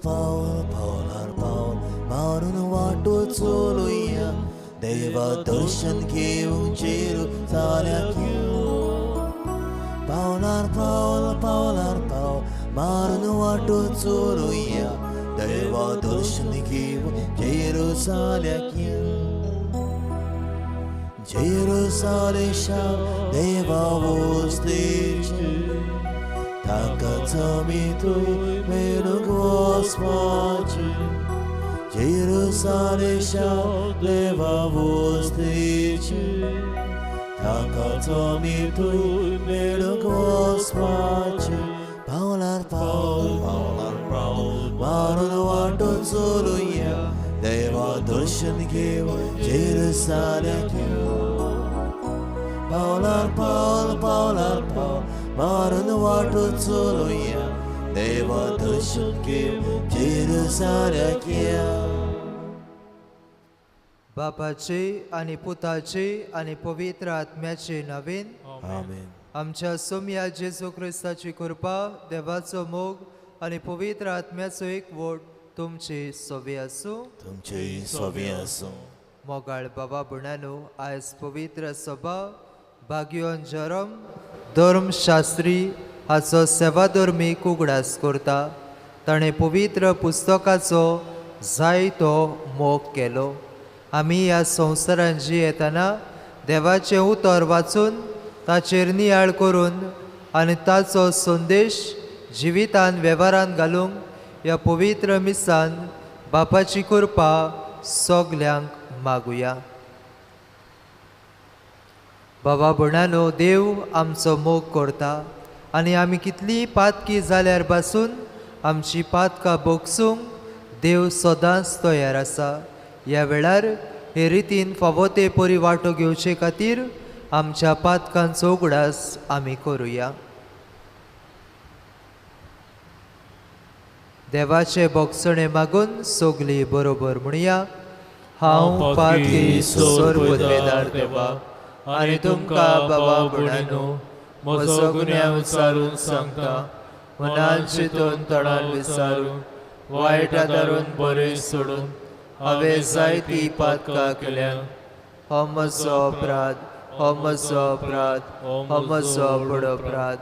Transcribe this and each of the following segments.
पावल पावलार पावल मारून वाटो चलुया देवा दर्शन घेवंक जेरुजाल्याक यो. पावलार पावल पावलार पावल मारून वाटो चलुया देवा दर्शन घेवंक जेरुजाल्याक यो. जेरुजालेम शार देवा वस्तेचें ताका जमीतूय मेळूंक वचपाचें. जेरुजालेम शार देवा वस्तेचें ताका जमीतूय मेळूंक वचपाचें. पावलार पावल पावलार पावल मारून वाटो चलुया देवा दर्शन घेवन जेरुजाल्याक यो. पावलार पावल पावलार पावल मारून वाटो चलुया देवा दर्शन घेवन जेरुजाल्याक यो. बापाचे आनी पुताचे आनी पवित्र आत्म्याचे नवीन आमेन. आमच्या सोमया जेजू क्रिस्ताची कृपा, देवाचो मोग आनी पवित्र आत्म्याचो एकवट तुमचे सोबी आसूं. तुमचे सोबी आसूं. मोगाळ बाबा भयणांनो, आयज पवित्र सभा भाग्योन जरम धर्मशास्त्री हाचो सेवाधर्मीक उगडास करता. ताणें पवित्र पुस्तकाचो जायतो मोग केलो. आमी ह्या संवसारांत जियेतना देवाचें उतर वाचून ताचेर नियाळ करून आनी ताचो संदेश जिवितान वेव्हारान घालूंक ह्या पवित्र मिसान बापाची कृपा सगल्यांक मागुया. बाबा भयणांनो, देव आमचो मोग करता आनी आमी कितलीय पातकी जाल्यार पासून आमची पातकां भोगसूंक देव सदांच तयार आसा. ह्या वेळार हे रितीन फावो ते परी वांटो घेवचे खातीर आमच्या पातकांचो उगडास आमी करुया. देवाचे भोगसणे मागून सगली बरोबर म्हणया. हांव पातकी सोरपदवेदार देवा आनी तुमकां बाबा भयणांनो म्हजो गुन्यांव विचारून सांगता. मनान चिंतून तणान विचारून वायट आदारून बरें सोडून हांवें जायती पातकां केल्यात. हो म्हजो अपराध, हो म्हजो अपराध, हो म्हजो व्हड अपराध.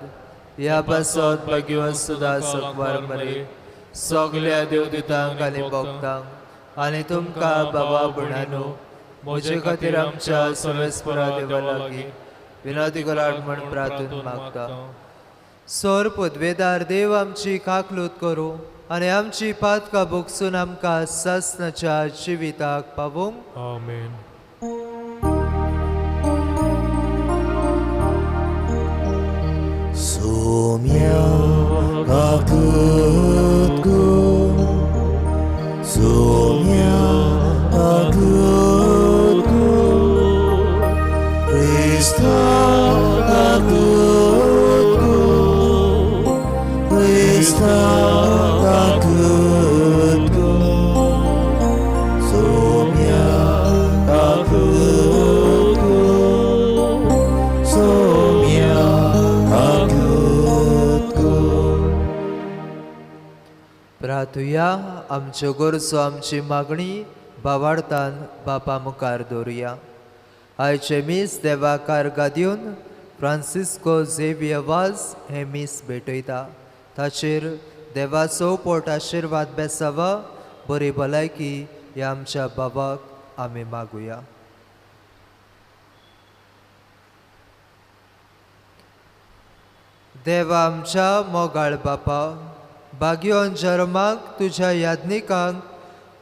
ह्या पासत भाग्यवंत सुद्दां सकवार मरे सगल्या देवदूतांक आनी भक्तांक आनी तुमकां बाबा भयणांनो म्हजे खातीर आमच्या सर्वेस्परा देवा लागीं विनंती करात म्हण प्रार्थना मागता. सोर पदवेदार देव आमची काकलूत करूं आनी आमची पातकां भोगसून आमकां सासणाच्या जिविताक पावूंक. आमेन. सोम्या काकूत कर, सोम्या काकूत कर, क्रिस्ता काकूत कर, क्रिस्ता काकूत कर, सोम्या काकूत कर, सोम्या काकूत कर. प्रार्थुया. आमच्यो गरजो आमची मागणी बावार्थान बापा मुखार दवरुया. आयचें मीस देवाकार गादिवन फ्रांसिस्को झेवियर वाज हें मीस भेटयता. ताचेर देवाचो पोट आशिर्वाद बेसावा, बरी भलायकी ह्या आमच्या बाबाक आमी मागुया. देवा आमच्या मोगाळ बापा, भाग्योन जर्माक तुज्या याज्ञिकांक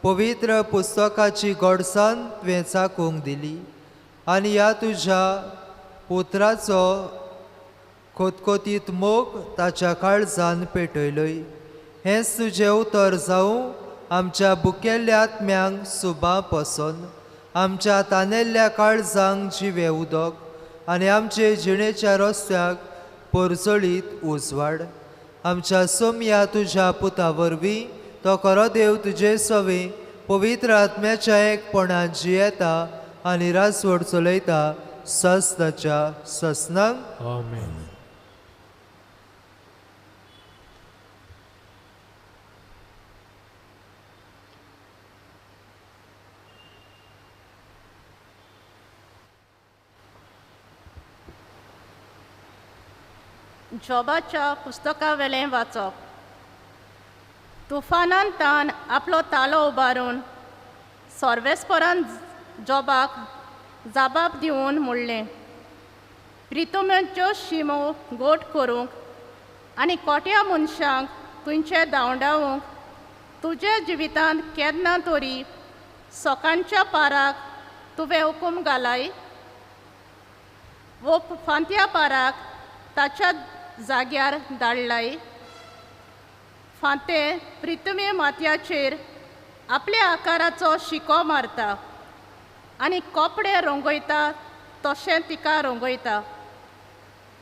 पवित्र पुस्तकाची गोडसाण तुवें चाकूंक दिली आनी ह्या तुज्या पुत्राचो खोतखोतीत मोग ताच्या काळजान पेटयलोय. हेंच तुजें उतर जावं आमच्या बुकेल्ल्या आत्म्यांक सुबा पसोन आमच्या तानेल्ल्या काळजांक जिवें उदक आनी आमचे जिणेच्या रस्त्याक परजळीत उजवाड. आमच्या सोमया तुज्या पुता वरवीं तो खरो देव तुजे सवे पवित्र आत्म्याच्या एकपणान जियेता आनी राजवट चलयता ससनाच्या ससनांक. आमेन. जॉबाच्या पुस्तका वेलें वाचप. तुफानान तान आपलो तालो उबारून सर्वेस्परान जॉबाक जाबाब दिवन म्हणलें, प्रितुम्यांच्यो शिमो गोट करूंक आनी कोट्या मनशांक तुमचे धांवडावंक तुज्या जिवितांत केन्ना तरी सकाळच्या पाराक तुवें हुकूम घालाय वो फांत्या पाराक ताच्या जाग्यार धाडलाय. फांतें प्रितुमे मातयाचेर आपल्या आकाराचो शिको मारता आनी कपडे रंगयता तशें तिका रंगयता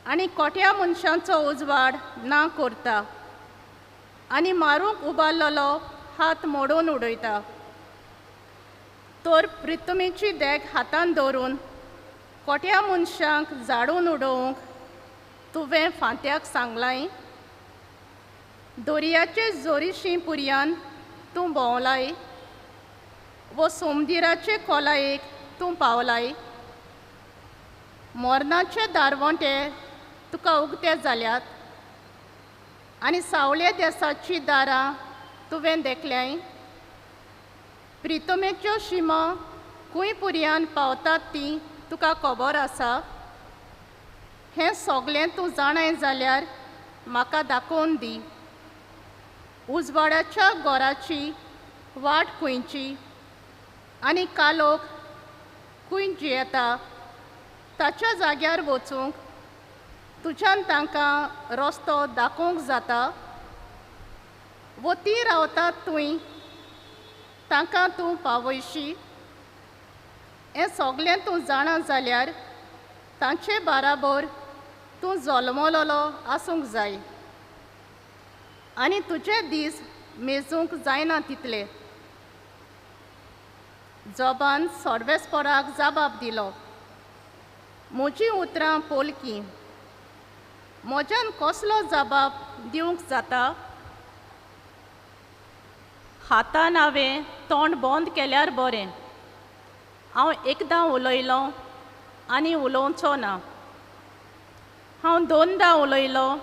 आनी कोट्या मनशांचो उजवाड ना करता आनी मारूंक उबारलेलो हात मोडून उडयता. तर प्रितुमेची देग हातान दवरून कोट्या मनशांक जाडून उडोवंक तुवें फांत्याक सांगलाय. दर्याचे जोरीशी पुरयान तूं भोंवलाय वो सोमदिराचे खोलायेक तूं पावलाय. मरणाचे दारवंटे तुका उगते जाल्यात आनी सावळे देसाची दारां तुवें देखल्याय. प्रितमेच्यो शिमा खूंय पुरयान पावतात ती तुका खबर आसा. हें सगळें तूं जाणाय जाल्यार म्हाका दाखोवन दी. उजवाडाच्या घराची वाट खंयची आनी कालोख खंय जियेता ताच्या जाग्यार वचूंक तुज्यान तांकां रस्तो दाखोवंक जाता. वो ती रावतात तुंय तांकां तूं पावयशी. हें सगळें तूं जाणा जाल्यार तांचे बाराबर तूं जल्मलोलो आसूंक जाय आनी तुजे दीस मेजूंक जायना तितले. जॉबान सर्वेस्पराक जाबाब दिलो, म्हजीं उतरां पोलकीं, म्हज्यान कसलो जबाब दिवंक जाता. हातान हांवें तोंड बंद केल्यार बरें. हांव एकदां उलयलों आनी उलोवचो ना. हांव दोनदां उलयलों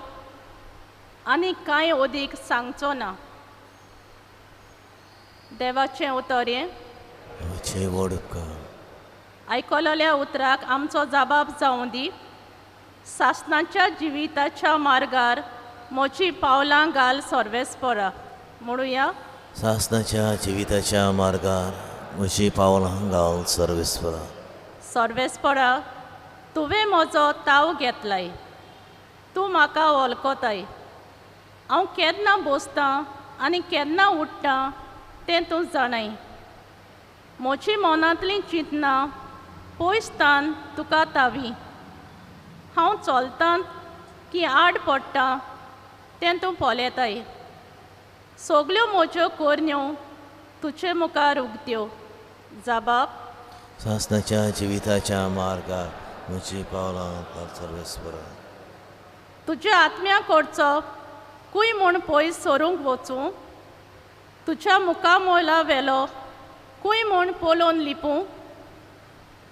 आनी कांय अदीक सांगचो ना. देवाचें उतर हें. आयकलेल्या उतराक आमचो जबाब जावं दी. सासणाच्या जिविताच्या मार्गार म्हजी पावलां घाल सर्वेस्परा. म्हणुया, सासणाच्या जिविताच्या मार्गार म्हजी पावलां घाल सर्वेस्परा. सर्वेस्परा, तुवें म्हजो ताव घेतलाय, तूं म्हाका वळखताय. हांव केन्ना बसतां आनी केन्ना उठ्ठां तें तूं जाणाय. म्हजी मनांतलीं चिंतनां पयस तान तुका तावी. हांव चलतां की आड पडटा तें तूं पळयताय. सगल्यो म्हज्यो करण्यो तुजे मुखार उगत्यो. जबाब, सासणाच्या जिविताच्या मार्गार म्हजी पावलां घाल सर्वेस्परा. तुज्या आत्म्या कडचो कूय म्हूण पयस सरूंक वचूं, तुज्या मुखामोला वेलो कूय म्हूण पळोवन लिपूं.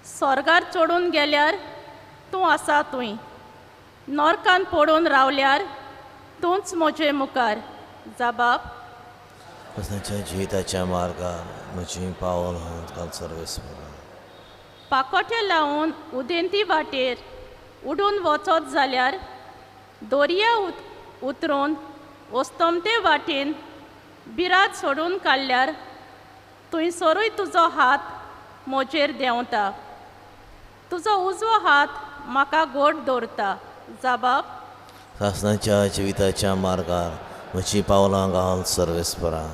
स्वर्गार चडून गेल्यार तूं आसा तूंय, नरकान पडून रावल्यार तूंच म्हजे मुखार. जबाब, सासणाच्या जिविताच्या मार्गार म्हजी पावलां घाल सर्वेस्परा. पाकोटे लावन उदेंती वाटेर उडून वचत जाल्यार दर्या उतरून वस्तमते वाटेन बिरात सोडून काडल्यार थंयसरूय तुजो हात म्हजेर देंवता. तुजो उजवो हात म्हाका गोड दवरता. जबाब, सासणाच्या जिविताच्या मार्गार म्हजी पावलां घाल सर्वेस्परा.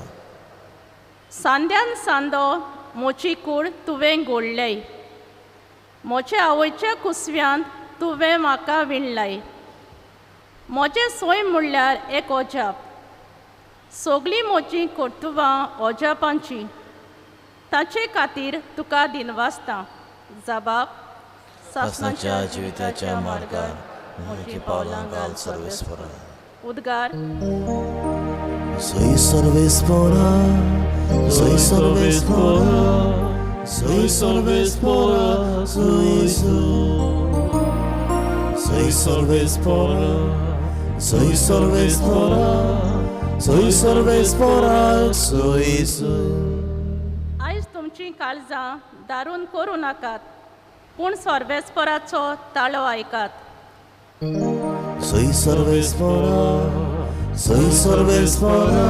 सांद्यान सांदो म्हजी कूड तुवें गोडल्याय, म्हज्या आवयच्या कुसव्यांत तुवें म्हाका विणलाय. म्हजें सोय म्हणल्यार एक अजाप, सगळीं म्हजीं कर्तुबां अजापांचीं. ताचे खातीर तुका दिनवासतां. जबाब, सासणाच्या जिविताच्या मार्गार म्हजी पावलां घाल सर्वेस्परा. उद्गार, soy सर्वेस्परा, soy सर्वेस्परा, soy सर्वेस्परा, soy soy सर्वेस्परा, soy सर्वेस्पोरा, soy सर्वेस्पोरा, soy soy. आयज तुमचीं काळजां दारून करूं नाकात, पूण सर्वेस्पराचो ताळो आयकात. Soy सर्वेस्पोरा, soy सर्वेस्पोरा,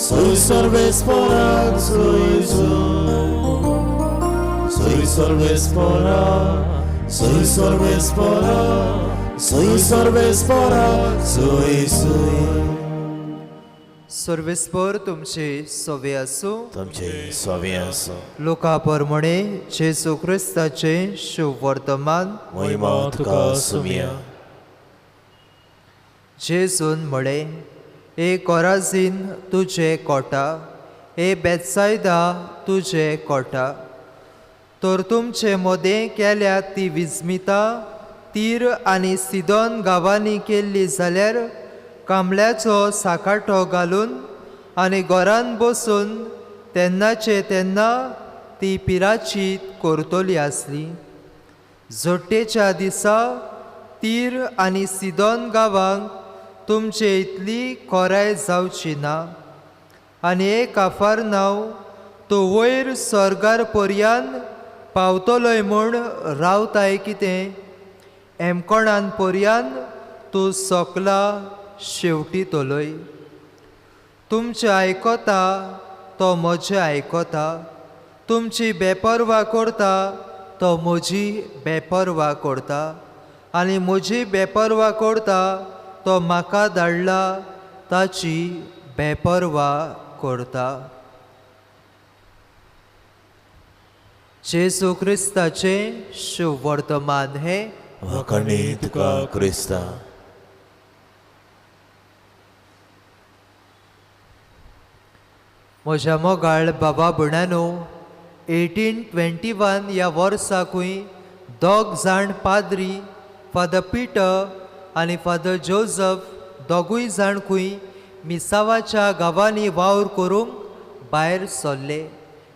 soy सर्वेस्पोरा, soy soy. Soy सर्वेस्पोरा, soy सर्वेस्पोरा, soy सर्वेस्पोरा, soy soy. सर्वेस्पोर तुमचे सोवे आसूं. तुमचे स्वामी आसूं. लोका परमणे जेजू क्रिस्ताचें शुभ वर्तमान. महिमा तुका सुमिया. जेजून म्हळें, ए कोराझीन तुजें कोटा, ए बेत्सायदा तुजें कोटा, तर तुमचे मदें केल्या ती विस्मिता तीर आनी सिदोन गांवांनी केल्ली जाल्यार कांबल्याचो साकाटो घालून आनी घरान बसून तेन्नाचे तेन्ना ती पिराचीत करतली आसली. जोट्टेच्या दिसा तीर आनी सिदोन गांवांक तुमचे इतली खोराय जावची ना. आनी एक काफारनांव तूं वयर स्वर्गार पर्यान पावतलोय म्हूण रावताय कितें? एमकोणान पर्यान तूं सोकला शेवटीतलोय. तुमचें आयकता तो म्हजें आयकता, तुमची बेपर्वा करता तो म्हजी बेपर्वा करता, आनी म्हजी बेपर्वा करता तो म्हाका धाडला ताची बेपर्वा करता. जेजू क्रिस्ताचें शुभ वर्तमान हें. वाखाणी तुका क्रिस्ता. म्हज्या मोगाळ बाबा भयणानो, 1821 ह्या वर्साकूय दोग जाण पाद्री फादर पिटर आनी फादर जोजफ दोगूय जाण खंय मिसावाच्या गांवांनी वावर करूंक भायर सरले.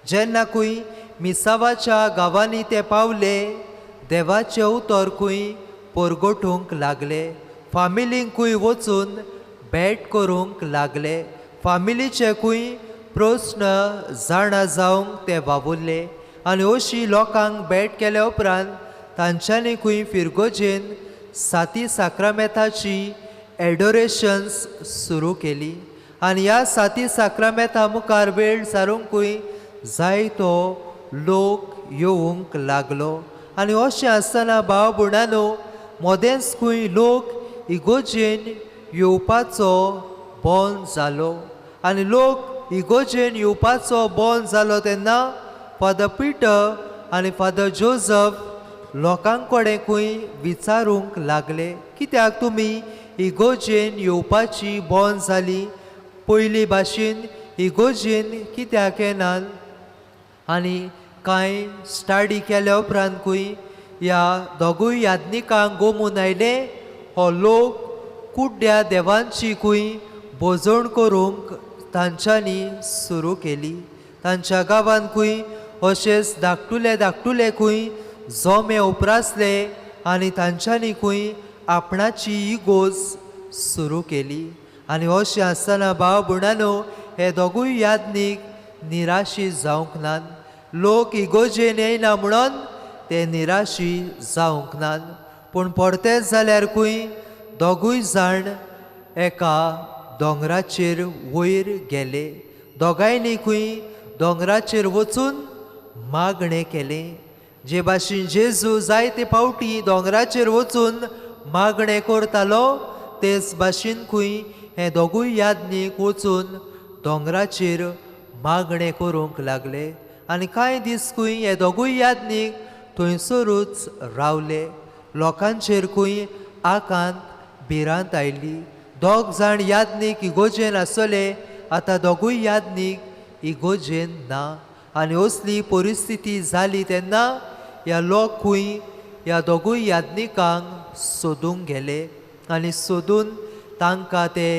जेन्ना खंय मिसावाच्या गांवांनी ते पावले, देवाचें उतर खंय परगटूंक लागले, फामिलींकूय वचून भेट करूंक लागले, फामिलीचे खंय प्रस्न जाणा जावंक ते वावुरले. आनी अशी लोकांक भेट केल्या उपरांत तांच्यांनी खंय फिरगोजेन साती साक्रामेताची एडोरेशन्स सुरू केली. आनी ह्या साती साक्रामेता मुखार वेळ सारूंकूय जायतो लोक येवंक लागलो. आनी अशें आसतना भाव भयणानो, मदेंच खंय लोक इगोजेन येवपाचो बंद जालो. आनी लोक इगोजेन येवपाचो बंद जालो तेन्ना फादर पिटर आनी फादर जोजफ लोकां कडेन खंय विचारूंक लागले, कित्याक तुमी इगोजेन येवपाची बंद जाली, पयलीं भाशेन इगोजेन कित्याक येनात? आनी कांय स्टाडी केल्या उपरांतकूय ह्या दोगूय याज्ञिकांक गोमून आयले, हो लोक कुड्ड्या देवांची खंय भोजण करूंक तांच्यांनी सुरू केली. तांच्या गांवांत खंय अशेंच धाकटुले धाकटुले खंय जोमे उप्रासले आनी तांच्यांनी खंय आपणाची इगोज सुरू केली. आनी अशें आसतना भाव भयणानो, हे दोगूय याज्ञीक निराशी जावंक नात. लोक इगोजेन येयना म्हणून ते निराशी जावंक नात, पूण परतेच जाल्यार खंय दोगूय जाण एका दोंगराचेर वयर गेले. दोगांयनी खंय दोंगराचेर वचून मागणें केलें. जे भाशेन जेजू जायते फावटी दोंगराचेर वचून मागणें करतालो, तेच भाशेन खंय हे दोगूय याज्ञीक वचून दोंगराचेर मागणें करूंक लागले. आनी कांय दीस खंय हे दोगूय याज्ञीक थंयसरूच रावले. लोकांचेर खंय आकांत भिरांत आयली. दोग जाण याज्ञीक इगोजेन आसले, आतां दोगूय याज्ञीक इगोजेन ना. आनी असली परिस्थिती जाली तेन्ना ह्या लोक खंय ह्या दोगूय याज्ञिकांक सोदूंक गेले आनी सोदून तांकां ते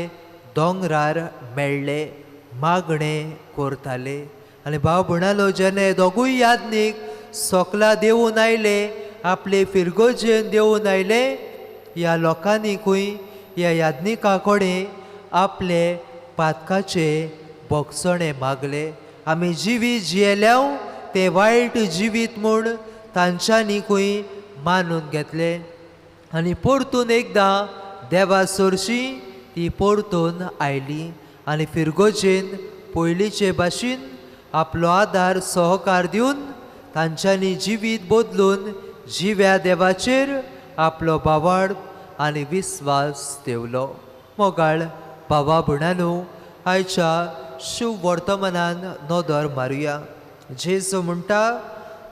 दोंगरार मेळ्ळे, मागणें करताले. आनी भाव भयणालो, जेन्ना दोगूय याज्ञीक सोकला देंवून आयले, आपले फिरगोजेन देंवून आयले, ह्या लोकांनी खंय ह्या याज्ञिका कडेन आपले पातकाचे बोगसणे मागले. आमी जिवीत जियेल्याव ते वायट जिवीत म्हूण तांच्यांनी खंय मानून घेतले आनी परतून एकदां देवा सोरशी ती परतून आयली आनी फिरगोजेन पयलींचे भाशेन आपलो आदार सहकार दिवन तांच्यांनी जिवीत बदलून जिव्या देवाचेर आपलो बावाड आनी विस्वास देवलो. मोगाळ बाबा भयणांनो, आयच्या शुभ वर्तमानान नदर मारुया. जेजू म्हणटा,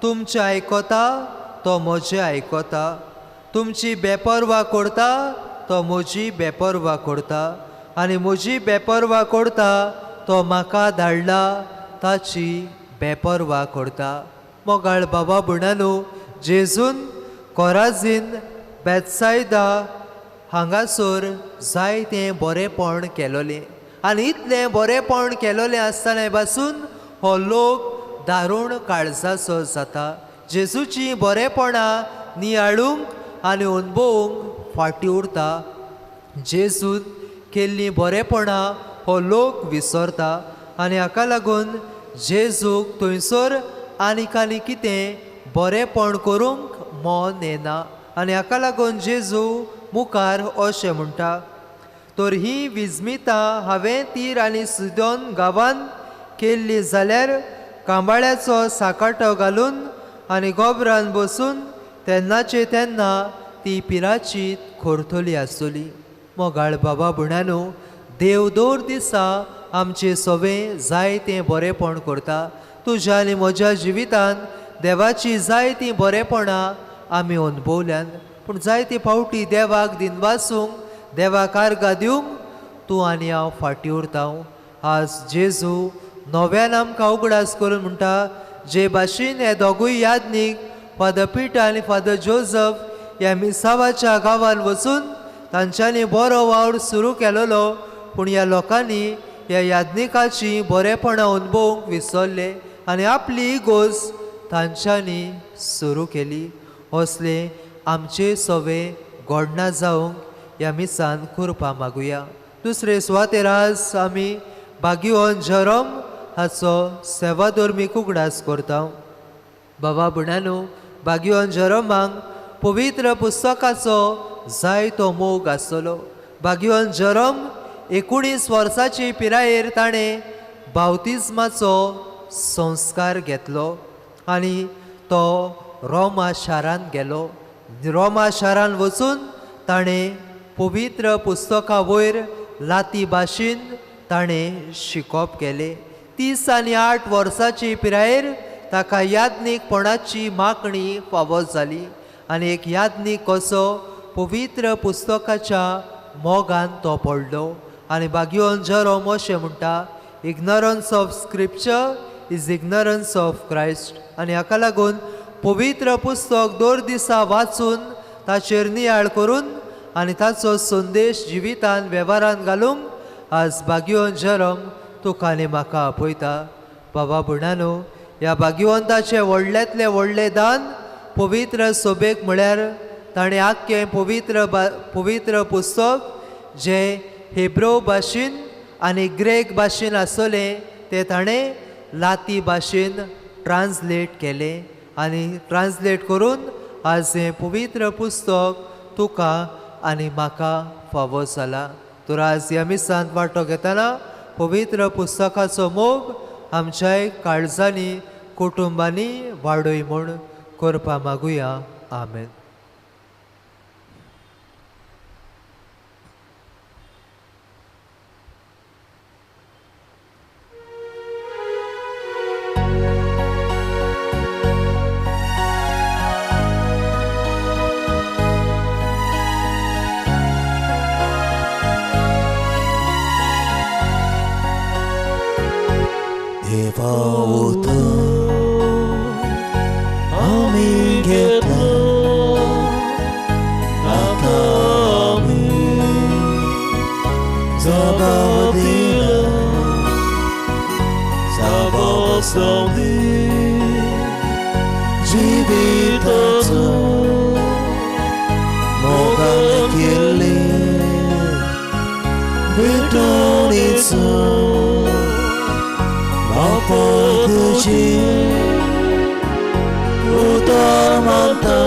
तुमचें आयकता तो म्हजें आयकता, तुमची बेपर्वा करता तो म्हजी बेपर्वा करता, आनी म्हजी बेपर्वा करता तो म्हाका धाडला ताची बेपर्वा करता. मोगाळ बाबा भयणांनो, जेजून कोराझीन बेतसायदा हांगासर जायतें बरेंपण केलोलें आनी इतलें बरेंपण केलोलें आसतना पासून हो लोक दारूण काळजाचो जाता. जेजूची बरेंपणां नियाळूंक आनी अणभवूंक फाटीं उरता. जेजून केल्लीं बरेंपणां हो लोक विसरता आनी हाका लागून जेजूक थंयसर आनीक आनी कितें बरेंपण करूंक मन येना आनी हाका लागून जेजू मुखार अशें म्हणटा, तर ही विस्मितां हांवें तीर आनी सिदोन गांवांत केल्ली जाल्यार कांबाळ्याचो साकाटो घालून आनी गोबरान बसून तेन्नाचे तेन्ना ती पिराची खोरतली आसतली. मोगाळ बाबा भयणांनो, देव दर दिसा आमचे सवे जायतें बरेंपण करता. तुज्या आनी म्हज्या जिवितांत देवाची जायतीं बरेंपणां आमी अणभवल्यान, पूण जायते फावटी देवाक दिनवासूंक, देवाक आर्गां दिवंक तूं आनी हांव फाटीं उरता. आज जेजू नव्यान आमकां उगडास करून म्हणटा, जे भाशेन हे दोगूय याज्ञीक फादर पिटर आनी फादर जोजफ ह्या मिसावाच्या गांवांत वचून तांच्यांनी बरो वावर सुरू केलोलो, पूण ह्या लोकांनी ह्या याज्ञिकाची बरेंपणां अणभवूंक विसरले आनी आपली इगोर्ज तांच्यांनी सुरू केली. असले आमचे सवे घडना जावंक ह्या मिसान कृपा मागुया. दुसरे सुवातेर आज आमी बागियोन जेरोम हाचो सेवाधर्मीक उगडास करता. बाबा भयणांनो, बागियोन जेरोमाक पवित्र पुस्तकाचो जायतो मोग आसतलो. बागियोन जेरोम 19 वर्सांचे पिरायेर ताणें बावतिज्माचो संस्कार घेतलो आनी तो रोमा शारांत गेलो. रोमा शारांत वचून ताणें पवित्र पुस्तका वयर लाती भाशेन ताणें शिकोवप केलें. 30 आनी 8 वर्सांचे पिरायेर ताका याज्ञीकपणाची मागणी फावो जाली आनी एक याज्ञीक कसो पवित्र पुस्तकाच्या मोगान तो पडलो. आनी बागियोन जेरोम अशें म्हणटा, ignorance of scripture is ignorance of Christ. आनी हाका लागून पवित्र पुस्तक दर दिसा वाचून ताचेर नियाळ करून आनी ताचो संदेश जिवितान वेव्हारान घालूंक आज बागियोन जेरोम तुका आनी म्हाका आपयता. बाबा भयणांनो, ह्या भाग्यवंताचे व्हडल्यांतलें व्हडलें दान पवित्र सोबेक म्हळ्यार ताणें आख्खें पवित्र पुस्तक जें हेब्रो भाशेन आनी ग्रेक भाशेन आसलें तें ताणें लाती भाशेन ट्रान्सलेट केलें आनी ट्रान्सलेट करून आज हें पवित्र पुस्तक तुका आनी म्हाका फावो जाला. तर आज ह्या मिसांत वांटो घेतना पवित्र पुस्तकाचो मोग आमच्याय काळजांनी कुटुंबांनी वाडय म्हूण करपा मागुया. आमेन. Jivitato, mogan kele. भोवतणीचो बापा तुजी उतर मानता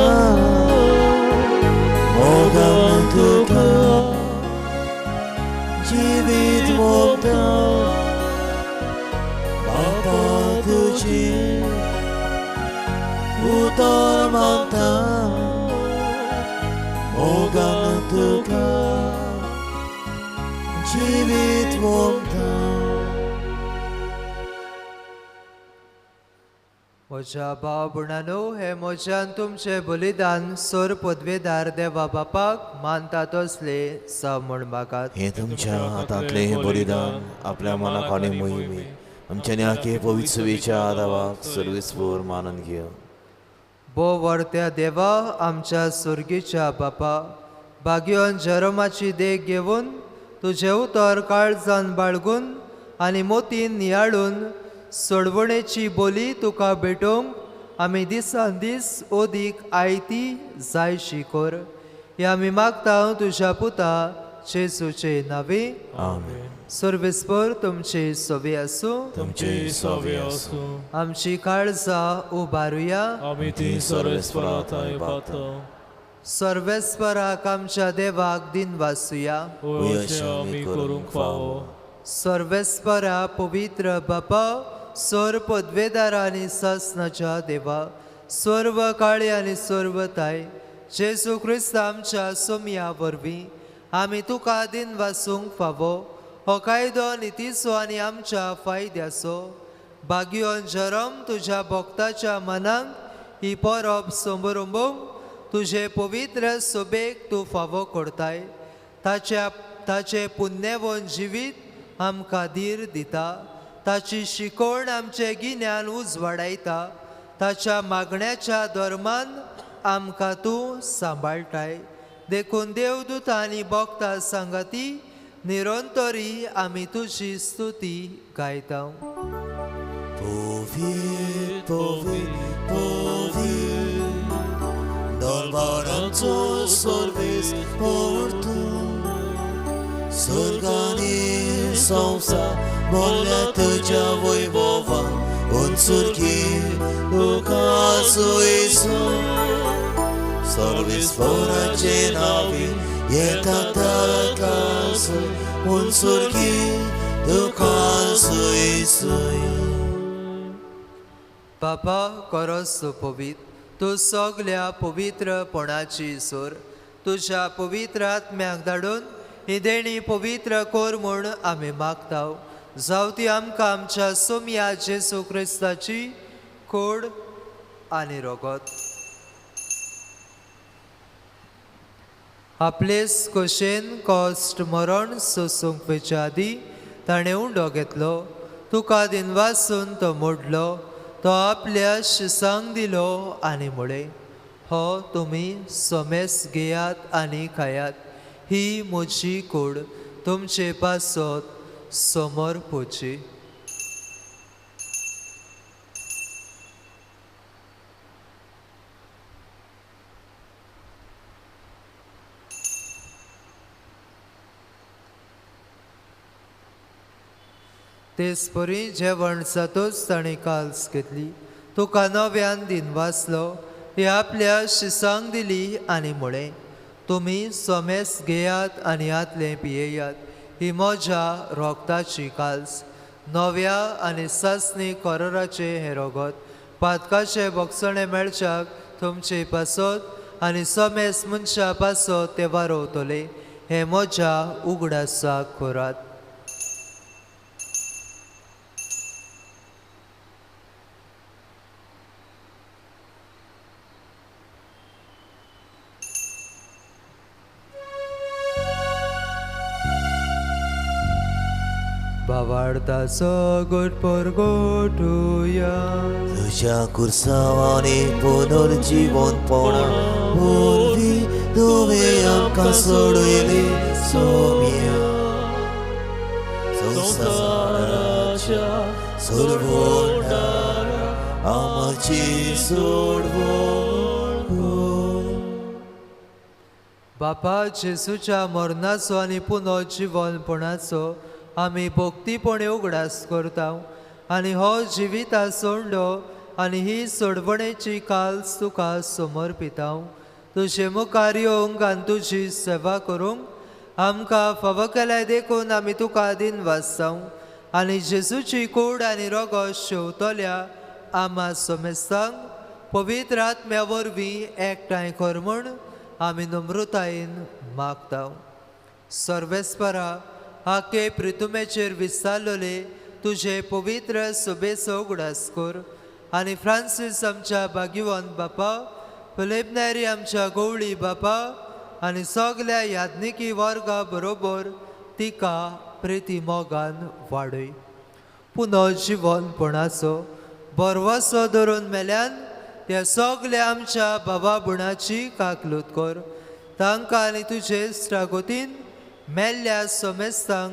मोगान तुका जिवीत मोगता बापा तुजी उतर मानता मोगान तुका जिवीत मोगता. म्हज्या भाव भयणांनो, हें म्हज्यान तुमचें बलिदान सोर पदवेदार देवा बापाक मानता तसलें जावं म्हूण मागात. हें तुमच्या हातांतलें बलिदान आपल्या मनाक आनी मोहिमेक आमच्या न्याके पवित्र सुवेच्या आदावाक सर्वेस्पर मानून घेव. बो वर्त्या देवा आमच्या सुर्गीच्या बापा, भाग्योन जरोमाची देख घेवन तुजें उतर काळजान बाळगून आनी मोतीन नियाळून सोडवणेची बोली तुका भेटोवंक आमी दिसान दीस ओदीक आयती जायशी कर. हे आमी मागता तुज्या पुता जेजूचे नांवे. आमेन. सर्वेस्पर तुमचे सोबे आसूं. तुमचे सोबे आसूं. आमची काळजां उबारुया. आमी ती सर्वेस्परा थंय पावता. सर्वेस्पराक आमच्या देवाक दिनवासुया. अशें आमी करूंक फावो. सर्वेस्परा पवित्र बापा, सर्व पदवेदार आनी सासनाच्या देवा, सर्व काळी आनी सर्व ताय, जेजू क्रिस्त आमच्या सोमया वरवीं आमी तुका दिनवासूंक फावो. हो कायदो नितीचो आनी आमच्या फायद्याचो. भाग्योन जरम तुज्या भक्ताच्या मनाक ही परब समरुंबूंक तुजे पवित्र सोबेक तूं फावो करताय. ताचें पुण्यवन जिवीत आमकां धीर दिता. ताची शिकवण आमचें गिन्यान उजवाडायता. ताच्या मागण्याच्या धर्मान आमकां तूं सांबाळटाय. देखून देवदूत आनी भक्ता सांगाती निरंतरी आमी तुजी स्तुती गायता. पवित्र पवित्र पवित्र दरबाराचो सर्वेस्पर तूं, स्वर्गानी संवसार भरल्या तुज्या वैभवान, उंचुरकी तुका सुयसू. सर्वेस्पराचे नांवे येता ताका उंचुरकी तुका सुयसू. बापा करस पवित्र तूं सगल्या पवित्रपणाची सोर, तुज्या पवित्र आत्म्याक धाडून ही देणी पवित्र कर म्हूण आमी मागता. जावं ती आमकां आमच्या सोमया जेजू क्रिस्ताची कोड आनी रगत. आपलेच कशेन कश्ट मरण सोसूंक वयच्या आदीं ताणें उंडो घेतलो, तुका दिनवासून तो मोडलो, तो आपल्या शिसांक दिलो आनी म्हळें, हो तुमी सोमेस घेयात आनी खायात, ही म्हजी कूड तुमचे पासत समर्पुची. तेच परी जेवण जातूच ताणें काल्स घेतली, तुका नव्यान दिनवासलो, ती आपल्या शिसांक दिली आनी म्हळें, तुमी सोमेस घेयात आनी हातलें पियेयात, ही म्हज्या रोगताची काल्स, नव्या आनी सासणी कोरोराचें हें रोगत, पातकाचें भोगसणें मेळच्याक तुमचे पासत आनी सोमेस मनशा पासत ते वारोवतले, हें म्हज्या उगडासाक करात. भावार्थाचो गोट परगोटुया. तुज्या कुर्सांवांनी पुनर्जिवनपणा वरवीं तुवें आमकां सोडयले सोम्या. संवसाराच्या सोडवणारा आमची सोडवण कर. बापा जेजूच्या मरणाचो आनी पुनः जिवनपणाचो आमी भक्तीपणे उगडास करता आनी हो जिविता सोंडो आनी ही सोडवणेची काल्स तुका समर्पिता. तुजे मुखार येवंक आनी तुजी सेवा करूंक आमकां फावो केल्यार देखून आमी तुका दिनवासता आनी जेजूची कूड आनी रोगो शेवतल्या आमा समेस्तांक पवित्र आत्म्या वरवीं एकठांय कर म्हूण आमी नम्रतायेन मागता. सर्वेस्परा आखे प्रितुमेचेर विस्तारलेले तुजे पवित्र सुबेचो उगडास कर आनी फ्रांसीस आमच्या भाग्यवंत बापा, फिलीप नेरी आमच्या गवळी बापा आनी सगल्या याज्ञिकी वर्गा बरोबर तिका प्रिती मोगान वाडय. पुनः जिवनपणाचो बरवसो धरून मेल्यान त्या सगल्या आमच्या बाबा बुणाची काकलूत कर. तांकां आनी तुजे इश्टागतीन मेल्ल्या समेस्तांक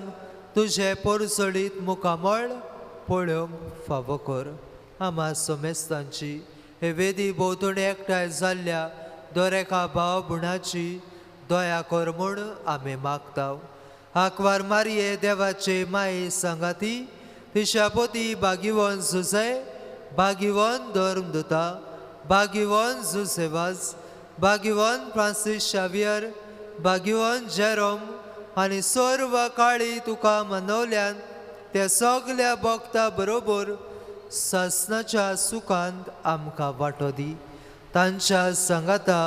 तुजें परजळीत मुखामळ पळोवंक फावो कर. आमा समेस्तांची हे वेदी भोंवतणी एकठांय जाल्ल्या दर एका भाव भुणाची दया कर म्हूण आमी मागता. आंकवार मारये देवाचे माये सांगाती तिशापती भाग्यवंत जुझे, भाग्यवंत धर्मदुता, भाग्यवंत जुझेवाज, भाग्यवंत फ्रांसीस शावियर, भाग्यवंत जेरोम आनी सर्व काळी तुका मनवल्यान त्या सगल्या भक्ता बरोबर सासनाच्या सुखांत आमकां वांटो दी. तांच्या सांगाता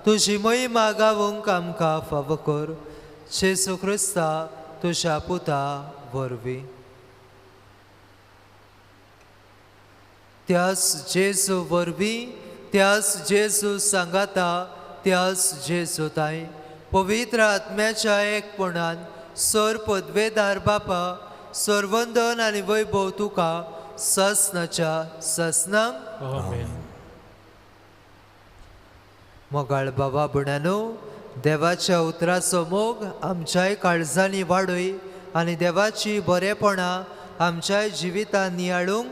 तुजी महिमा गावंक आमकां फावो कर. जेजू क्रिस्ता तुज्या पुता वरवीं. त्याच जेजू वरवीं, त्याच जेजू सांगाता, त्याच जेजू ताई पवित्र आत्म्याच्या एकपणान सर पदवेदार बापा सर्वंदन आनी वैभव तुका ससनाच्या ससनांक. आमेन. मोगाळ बाबा भयणांनो, देवाच्या उतराचो मोग आमच्याय काळजांनी वाडय आनी देवाची बरेपणां आमच्याय जिवितान नियाळूंक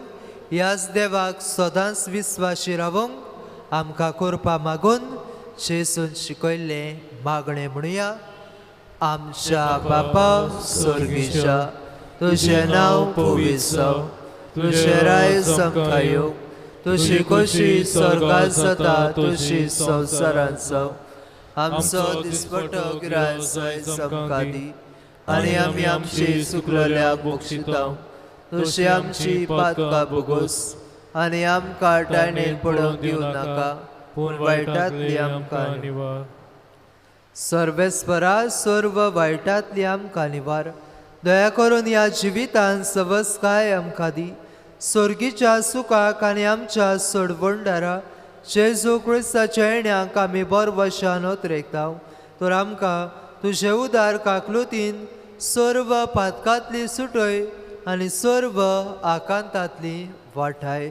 ह्याच देवाक सदांच विस्वाशी रावूंक आमकां करपा मागून जेजून शिकयल्लें मागणें म्हणुया. आमच्या बापा स्वर्गीच्या, तुजें नांव पवित्र जावं, तुजें राय आमकां येवं, तुजी खोशी स्वर्गांत जाता तशी संवसारांत जावं. आमचो दिसपटो गिरास आयज आमकां दी आनी आमी आमची चुकलेल्याक बक्षिता तशी आमची पातकां भोगोस आनी आमकां टायणेन पडोवंक दिवं नाका, पूण वायटांतली आमकां निवार. सर्वेस्परा सर्व वायटांतली आमकां निवार. दया करून ह्या जिवितान सवसकाय आमकां दी. स्वर्गीच्या सुखाक आनी आमच्या सोडवणदारा जेजू क्रिस्ताच्या येण्याक आमी बरवशान ओतरेकता. तर आमकां तुजे उदार काकलुतीन सर्व पातकांतली सुटय आनी सर्व आकांतांतली वाठाय.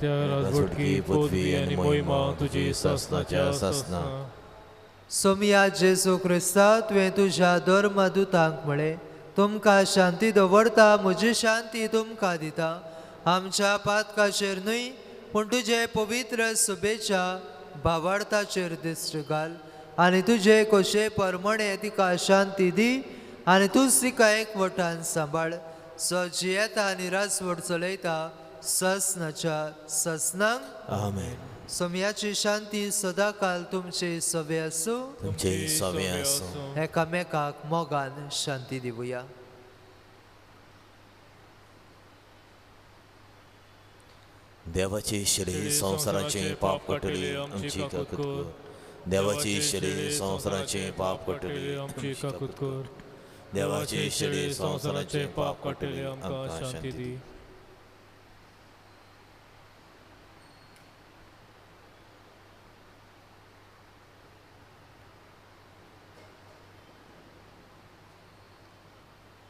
राजवटकी पदवी आनी महिमा तुजी सासनाच्या सासना. सोमया जेजू क्रिस्ता, तुवें तुज्या धर्मदुतांक म्हळें, तुमकां शांती दवरता, म्हजी शांती तुमकां दिता. आमच्या पातकाचेर न्हय पूण तुजे पवित्र सुबेच्या भावार्थाचेर दिश्ट घाल आनी तुजे खोशे परमणे तिका शांती दी आनी तूंच तिका एकवटान सांबाळ. सो जियेता आनी राजवट चलयता ससनाच्या ससनांक. आमेन. सोमयाची शांती सदाकाल तुमचे सवे आसूं. तुमचे सवे आसूं. एकामेकाक मोगान शांती दिवया. देवाची शिरी संवसाराचे पाप कटले आमची काकूत कर. देवाची शिरी संवसाराचे पाप कटले आमची काकूत कर. देवाची शिरी संवसाराचे पाप कटले आमकां शांती दी.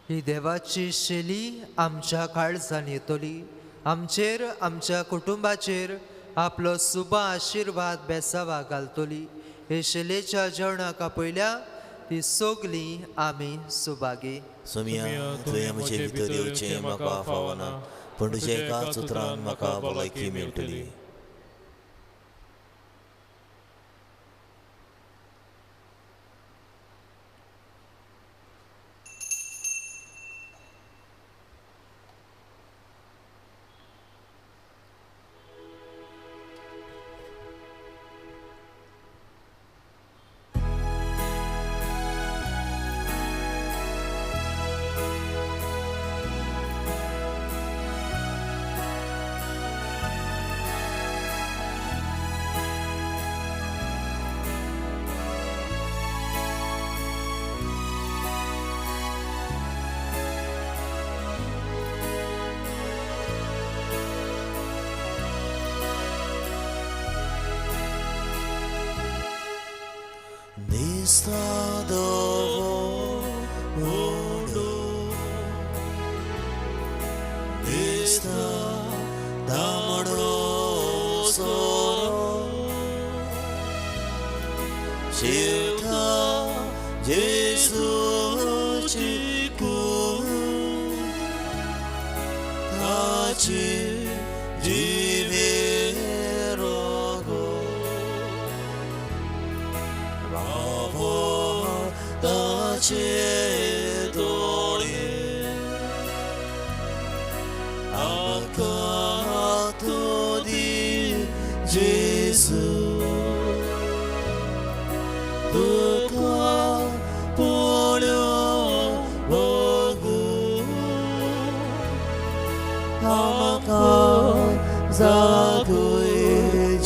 ही देवाची शैली आमच्या काळजान येतली. आमचेर आमच्या कुटुंबाचेर आपलो सुबा आशिर्वाद बेसावा घालतली. हे शैलेच्या जेवणाक आपयल्या ती सगली आमी सुभागी. सोमिया, तुवें म्हजे भितर येवचें म्हाका फावना, पूण तुज्या एकाच उतरान म्हाका भलायकी मेळटली. दिसता तांबडो सोरो शिवता जेसूची कूड ताची जिवे रोगो बाबा ताचे दोळे आमकां तूं दी जेजू तुका पळोवंक बगूं आमकां जागय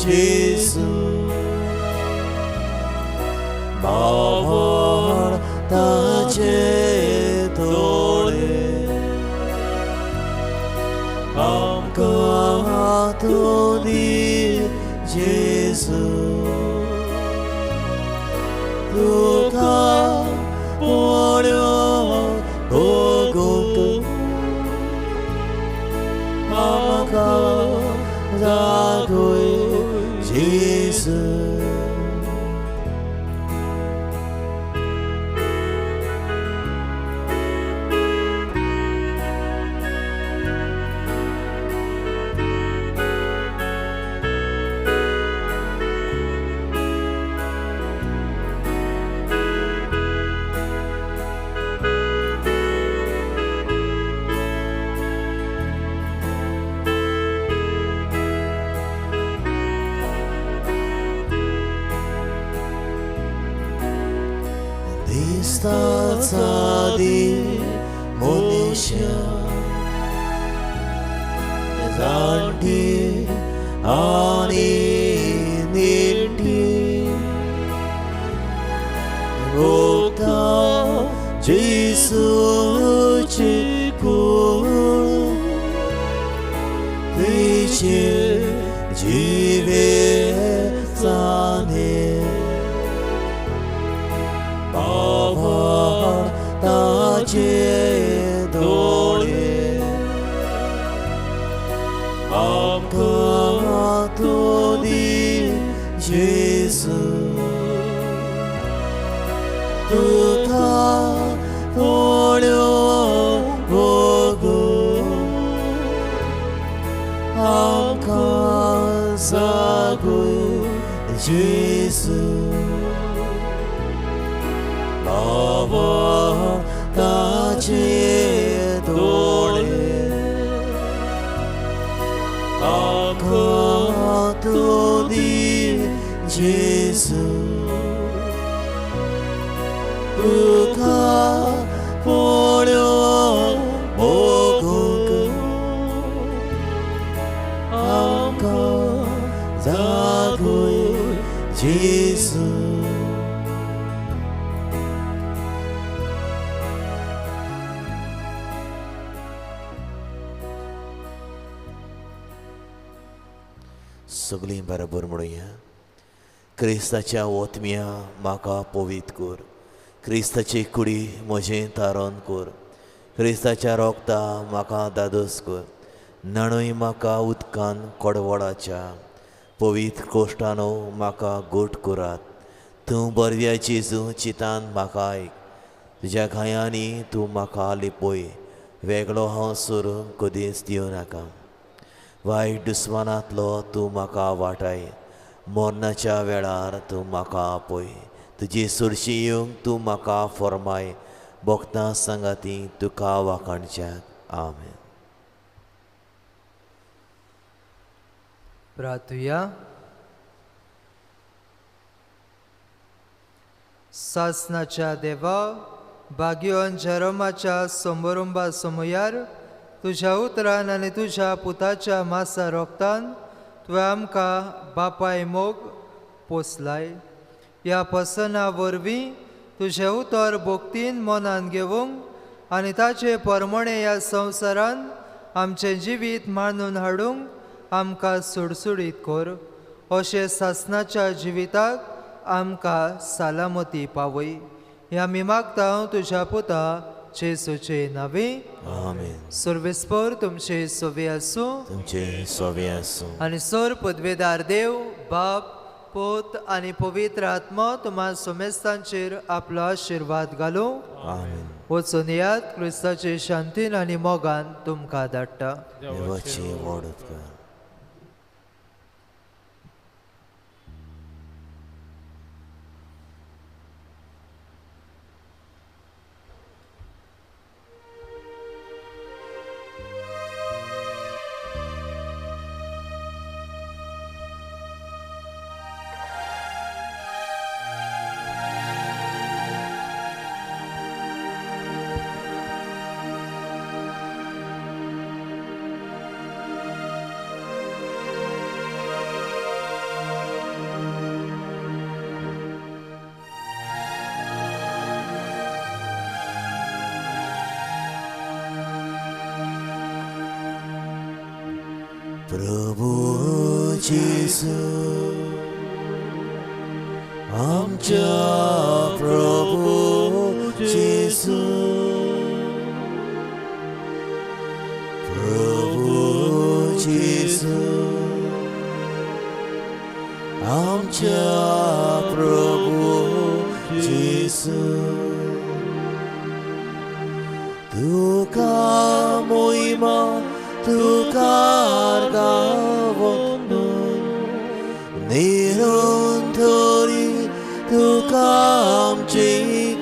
जेजू बावळ ताचे दोळे आमकां तूं दी जेजू तुका पळोवंक बगूंक आमकां जागय जेजू. दिसता सादी मनशां जाणटी आनी नेणटी भोगता जेजूची कूड तिचे जिवे जाणे बावळ ताचे दोळे आमकां तूं दी जेजू तुका पळोवंक बगूं आमकां जागय जेजू बावळ ताचे दोळे आमकां तूं दी जेजू तुका पळोवंक बगूंक आमकां जागय जेजू. सगळीं बरोबर म्हणुया. क्रिस्ताच्या ओतम्या म्हाका पवित्र कर, क्रिस्ताची कुडी म्हजें तारण कर, क्रिस्ताच्या रोगता म्हाका दादोस कर, न्हाणय म्हाका उदकान कडवडाच्या पवित्र कोश्टानो म्हाका गोट करात. तूं बरव्या जेजू चितान म्हाका आयक, तुज्या घायांनी तूं म्हाका लिपय, वेगळो हांव सोरूंक कदींच दिवं नाका. वायट दुस्मानांतलो तूं म्हाका वाटाय, मरणाच्या वेळार तूं म्हाका आपय, तुजी सुरशी येवंक तूं म्हाका फॉर्माय, भोगता सांगाती तुका वाखाणच्याक. आमेन. प्रार्थुया. सासनाच्या देवा, बागियोन जेरोमाच्या सोंबरुंबा समयार तुज्या उतरान आनी तुज्या पुताच्या मासा रोगतान तुवें आमकां बापाय मोग पोसलाय. ह्या पसना वरवीं तुजें उतर भोक्तीन मनान घेवंक आनी ताचे परमणे ह्या संवसारान आमचें जिवीत मांडून हाडूंक आमकां सुडसुडीत कर. अशें सासनाच्या जिविताक आमकां सलामती पावय. ह्या आमी मागता तुज्या पुता जेजूचे नावे. आमेन. सर्वेस्पर तुमचे सोबे आसूं. तुमचे सोबे आसूं. आनी सोर पदवेदार देव बाप पोत आनी पवित्र आत्मो तुमा सोमेस्तांचेर आपलो आशिर्वाद घालूं. आमेन. वचून यात क्रिस्ताचे शांतीन आनी मोगान तुमकां धाडटा. देवाचे व्हड उपकार. प्रभु जेजू आमच्या प्रभु जेजू प्रभु जेजू आमच्या प्रभु जेजू तुका मोहिमा तुका गावंदून निरंतरी तुका आमचे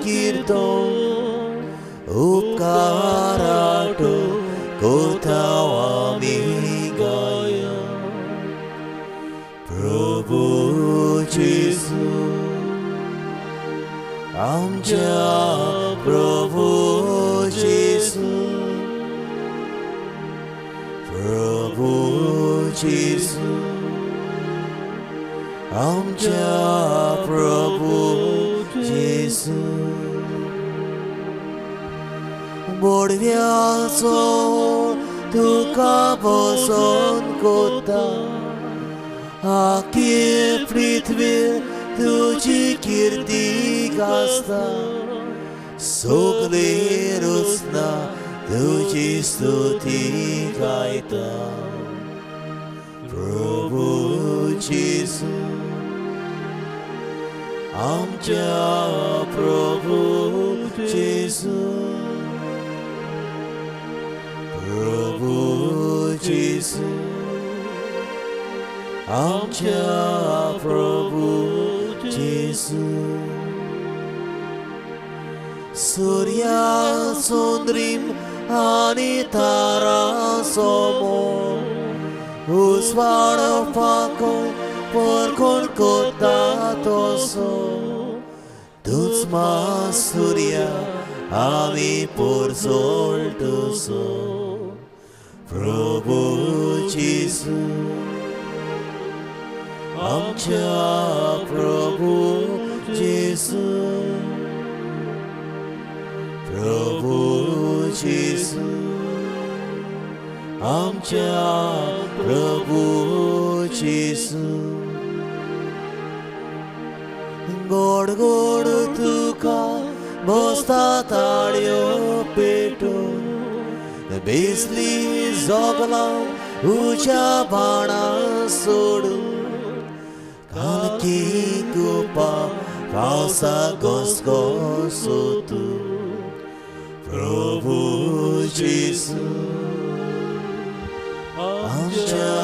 कीर्तन उपकाराटो कोताव आमी गाया. प्रभु जेजू आमच्या प्रभु जेजू प्रभु जेजू आमच्या प्रभु जेजू बोडव्याचो तुका बसोन कोता आखी पृथ्वीर तुजी कीर्ती गाजता सगळी रचना तुजी स्तुती गायता. प्रभु जेजू आमच्या प्रभु जेजू प्रभु जेजू आमच्या प्रभु जेजू सूर्या चंद्रीम आनी तारा समोर उजवाड फांको परकोण कोता तसो तूंच मा सूर्या आमी पोरजोळटसो. प्रभु जेजू आमच्या प्रभु जेजू प्रभु जेजू आमच्या प्रभु जेजू गोड गोड तुका बसता ताळयो पेटून बेसली जोगलां उज्या बाणा सोडून कालकी कुपा पावसा घसघसो तूं. प्रभु जेजू आमच्या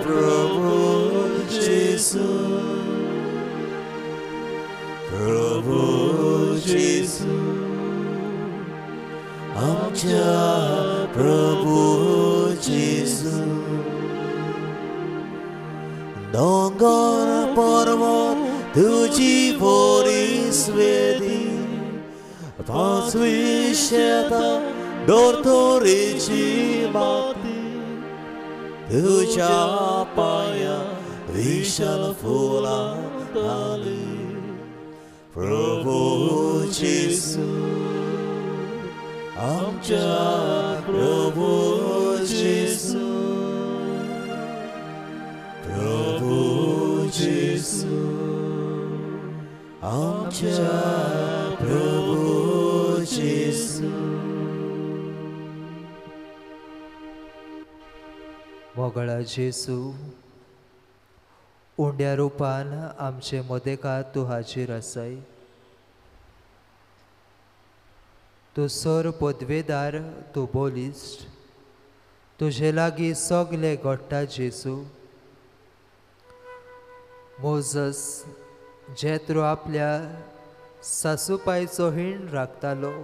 प्रभु जेजू प्रभु जेजू आमच्या प्रभु जेजू दोंगर पर्वत तुजी बोरी स्वेदी पांचवी शेतां दोतोरीची माती तुझ्या पांया विशाल फुलां घाली. प्रभु जेजू आमच्या प्रभु जेजू प्रभु जेजू आमच्या प्रभु जेजू. मोगळा जेजू, उंड्या रुपान आमचे मदेकार तूं हाजीर आसाय. तूं सर पदवेदार, तूं बलिश्ट, तुजे लागीं सगलें घडटा जेजू. मोजस जेत्रो आपल्या सासूपायचो हीण राखतालो.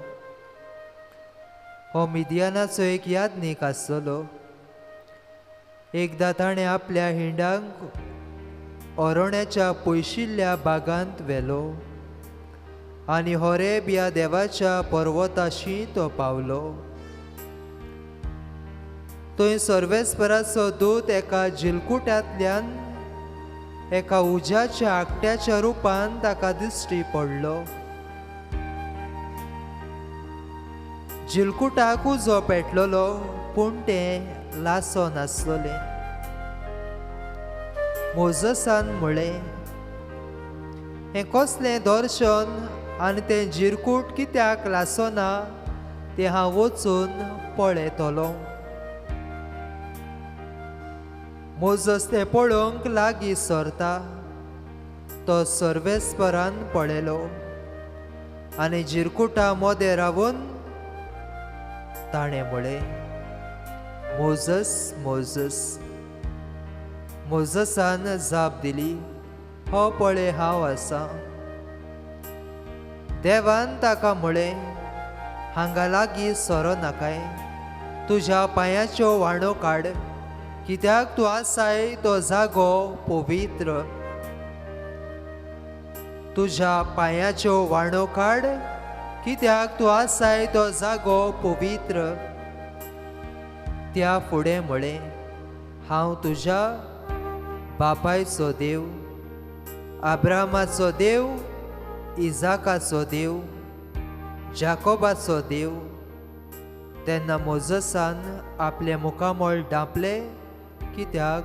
हो मिदियानाचो एक यादनीक आसतलो. एकदां ताणें आपल्या हिंडांक ओरोण्याच्या पयशिल्ल्या बागांत व्हेलो आनी होरेब ह्या देवाच्या पर्वताशी तो पावलो. थंय सर्वेस्पराचो दूत एका जिलकुट्यांतल्यान एका उज्याच्या आकट्याच्या रुपान ताका दिश्टी पडलो. जिलकुटाक उजो पेटलेलो पूण तें लासो नासलें. मोजसान म्हळें, हें कसलें दर्शन आनी तें जिरकूट कित्याक लासना तें हांव वचून पळयतलो. मोजस तें पळोवंक लागीं सरता तो सर्वेस्परान पळयलो आनी जिरकुटा मदें रावन ताणें म्हळें, मोजस मोजस. मोजसान जाप दिली, हो पळय हांव आसा. देवान ताका म्हळें, हांगा लागीं सरो नाकाय, तुज्या पांयाच्यो वाणो काड, कित्याक तूं आसाय तो जागो पवित्र. तुज्या पांयाच्यो वाणो काड, कित्याक तूं आसाय तो जागो पवित्र. त्या फुडें म्हळें, हांव तुज्या बापायचो देव, आब्रामाचो देव, इजाकाचो देव, जाकोबाचो देव. तेन्ना मोजसान आपलें मुखामळ धांपलें, कित्याक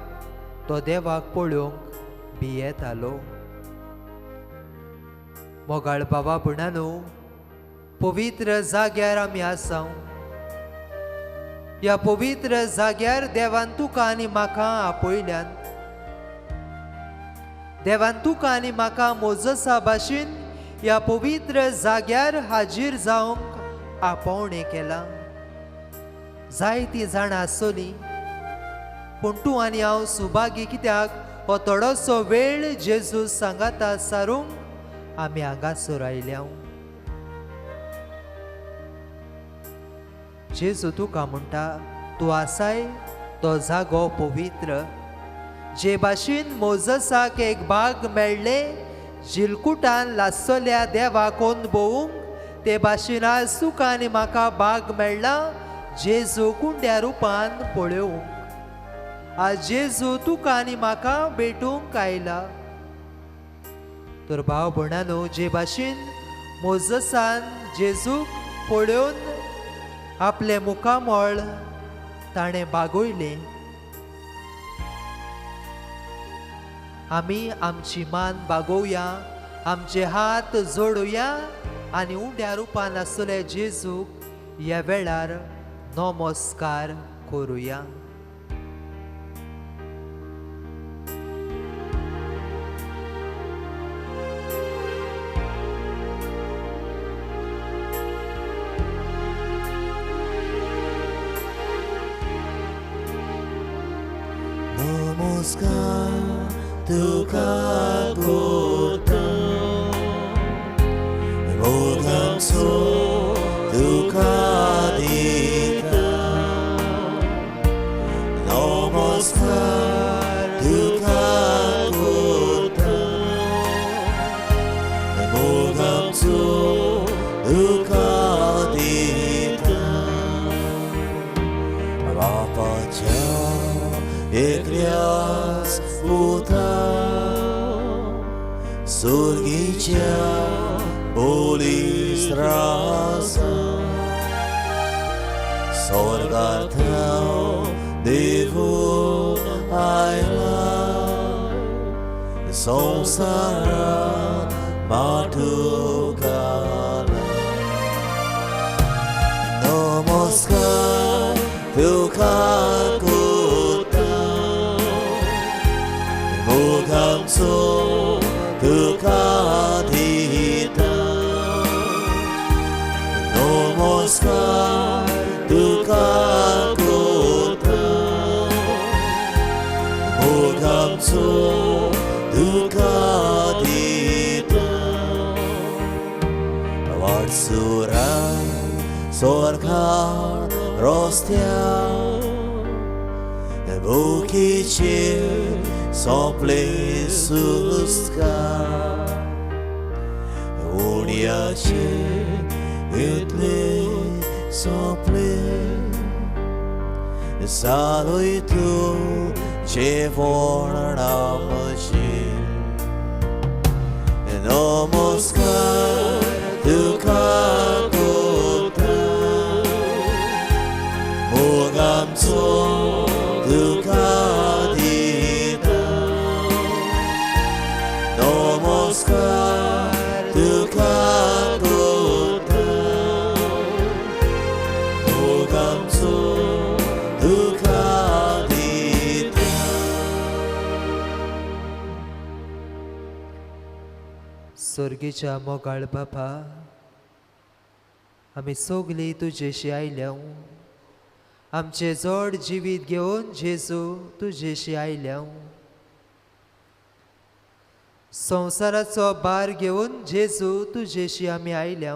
तो देवाक पळोवंक भियेतालो. मोगाळ बाबा भयणांनो, पवित्र जाग्यार आमी आसा. ह्या पवित्र जाग्यार देवान तुका आनी म्हाका आपयल्यान. देवान तुका आनी म्हाका मोजसा भाशेन ह्या पवित्र जाग्यार हाजीर जावंक आपोवणें केलां. जायतीं जाणां आसतलीं पूण तूं आनी हांव सुभागी, कित्याक हो थोडोसो वेळ जेजू सांगाता सारूंक आमी हांगासर आयल्या. जेजू तुका म्हणटा, तूं आसाय तो जागो पवित्र. जे भाशेन मोजसाक एक बाग मेळ्ळें जिलकुटान लासतल्या देवाक अनुभवूंक, ते भाशेन आज तुका आनी म्हाका बाग मेळ्ळा जेजू कुंड्या रुपान पळोवंक. आज जेजू तुका आनी म्हाका भेटूंक आयला. तर भाव भयणांनो, जे भाशेन मोजसान जेजूक पळोवन आपलें मुखामळ ताणें बागयलें, आमी आमची मान बागोवया, आमचे हात जोडुया आनी उंड्या रुपान आसले जेजूक ह्या वेळार नमस्कार करुया. नमस्कार तुका करता, मोगाचो तुका दिता. नमस्कार तुका करता, मोगाचो तुका दिता. बापाच्या एकल्याच पुता, सुर्गीच्या बोलीस रासा, स्वर्गार थावन देवून आयला, संवसारांत माटू घाला. नमस्कार तुका करता, आमचो तुका दिता नमस्कार तुका कोता मोग आमचो तुका दिता वाटसुरा स्वर्गा रस्त्या बुकीचे सोंपले सुस्कार उणयाचे इतले सोंपले सालोय तूं जेवण म्हजें नमस्कार तुका कोता मोग आमचो तुका दिता नमस्कार तुका कोता मोग आमचो तुका दिता. स्वर्गीच्या मोगाळ बापा, आमी सगलीं तुजेशी आयल्या, आमचें जोड जिवीत घेवन जेजू तुजेशी आयल्या, संवसाराचो भार घेवन जेजू तुजेशी आमी आयल्या.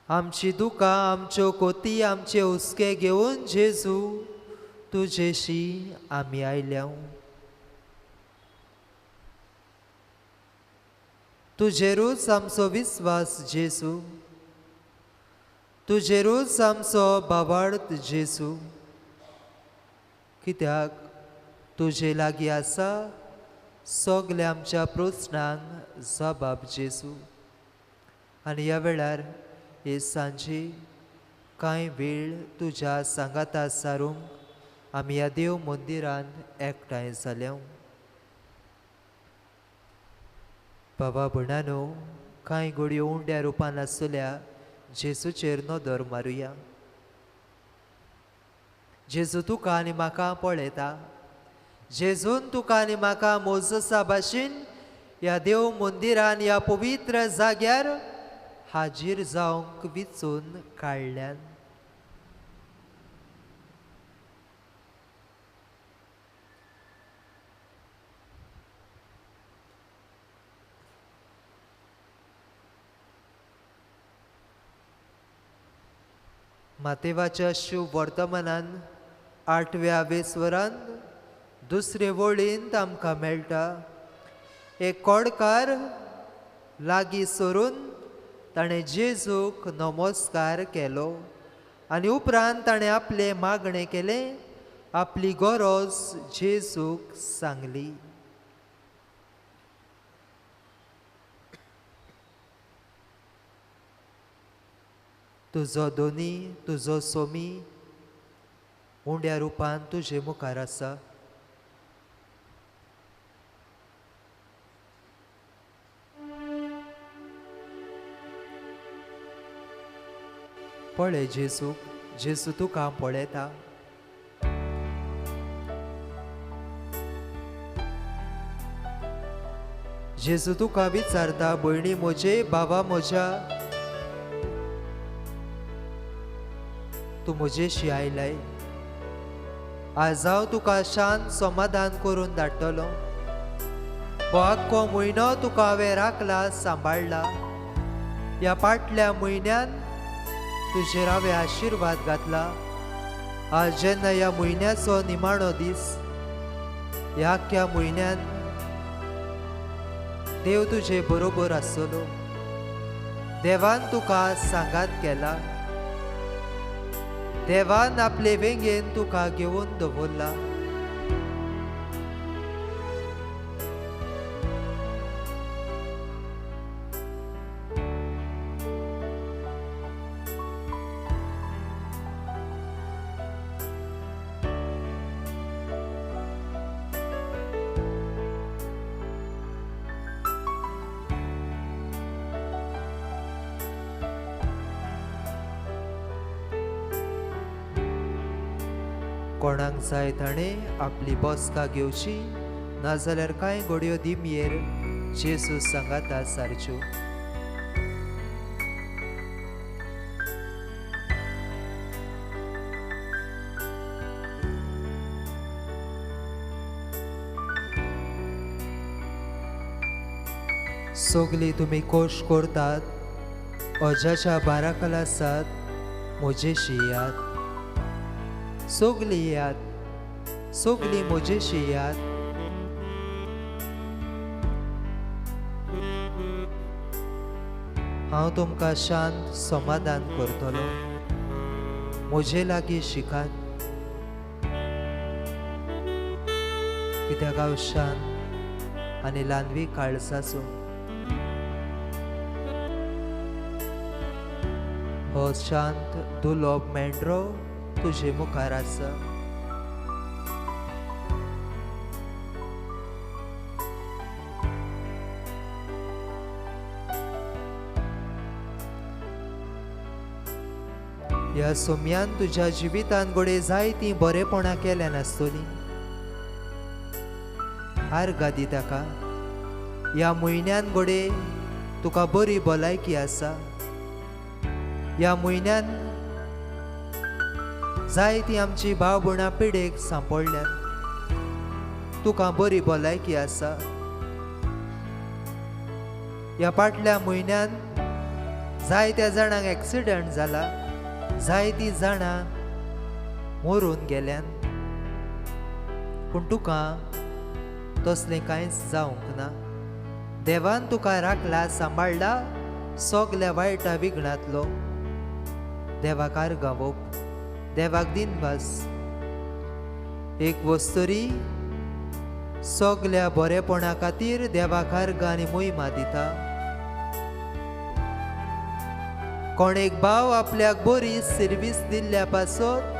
आमची दुकां, आमच्यो कोती, आमचे हुस्के घेवन जेजू तुजेशी आमी आयल्या. तुजेरूच आमचो विस्वास जेजू, तुजेरूच आमचो भावार्थ जेजू, कित्याक तुजे लागीं आसा सगल्या आमच्या प्रस्नांक जबाब जेजू. आनी ह्या वेळार हे सांजे कांय वेळ तुज्या सांगाता सारूंक आमी ह्या देव मंदिरांत एकठांय जाल्या. बाबा भयणानो, कांय घडयो उंड्या रुपान आसल्या जेजूचेर नदर मारुया. जेजू तुका आनी म्हाका पळयता. जेजून तुका आनी म्हाका मोजसा भाशेन ह्या देव मंदिरान ह्या पवित्र जाग्यार हाजीर जावंक विचून काडल्यान. मातेवाच्या शिव वर्तमानान 8व्या वेसवरान दुसरे वळींत आमकां मेळटा, एक कोडकार लागीं सरून ताणें जेजूक नमस्कार केलो आनी उपरांत ताणें आपलें मागणें केलें, आपली गरज जेजूक सांगली. तुजो दोनी, तुजो सोमी उंड्या रुपान तुजे मुखार आसा. पळय जेजू, जेजू तुका पळयता. जेजू तुका विचारता, भयणी म्हजे, बाबा म्हज्या, तूं म्हजेशी आयलाय, आज हांव तुका शांत समाधान करून धाडटलो. हो आख्खो म्हयनो तुका हांवें राखला, सांबाळ्ळा. ह्या फाटल्या म्हयन्यान तुजेर हांवें आशिर्वाद घातला. आज जेन्ना ह्या म्हयन्याचो निमाणो दीस, ह्या आख्ख्या म्हयन्यान देव तुजे बरोबर आसतलो. देवान तुका सांगात केला, देवान आपले वेंगेन तुका घेवन दवरला. कोणाक जाय ताणें आपली बसका घेवची, नाजाल्यार कांय घडयो दिमयेर जेजू सांगाता सारच्यो. सगली तुमी कोश करतात अजाच्या बाराकल आसात म्हजेशी याद. सगली याद, सगली म्हजेशी याद. हांव तुमकां शांत समाधान करतलो. म्हजे लागीं शिकात, कित्याक हांव शांत आनी ल्हानवी काळजाचो. हो शांत दुलोब मेंढरो तुजे मुखार आसा. ह्या सोम्यान तुज्या जिवितान घडये जायतीं बरेपणां केल्या नासतलीं. आर्गां दी ताका. ह्या म्हयन्यान घडये तुका बरी भलायकी आसा. ह्या म्हयन्यान जायतीं आमची भाव भयणां पिडेक सांपडल्यात. तुका बरी भलायकी आसा. ह्या फाटल्या म्हयन्यान जायत्या जाणांक एक्सिडंट जाला, जायतीं जाणां मरून गेल्यान, पूण तुका तसलें कांयच जावंक ना. देवान तुका राखला, सांबाळ्ळा सगल्या वायटा विघ्नांतलो. देवाक आर्गां ओंप, देवाक दिनवास. एक वस्तुरी सगल्या बरेपणा खातीर देवाक आर्गां आनी मोहिमा दिता. कोण एक भाव आपल्याक बरी सिर्वीस दिल्ल्या पासत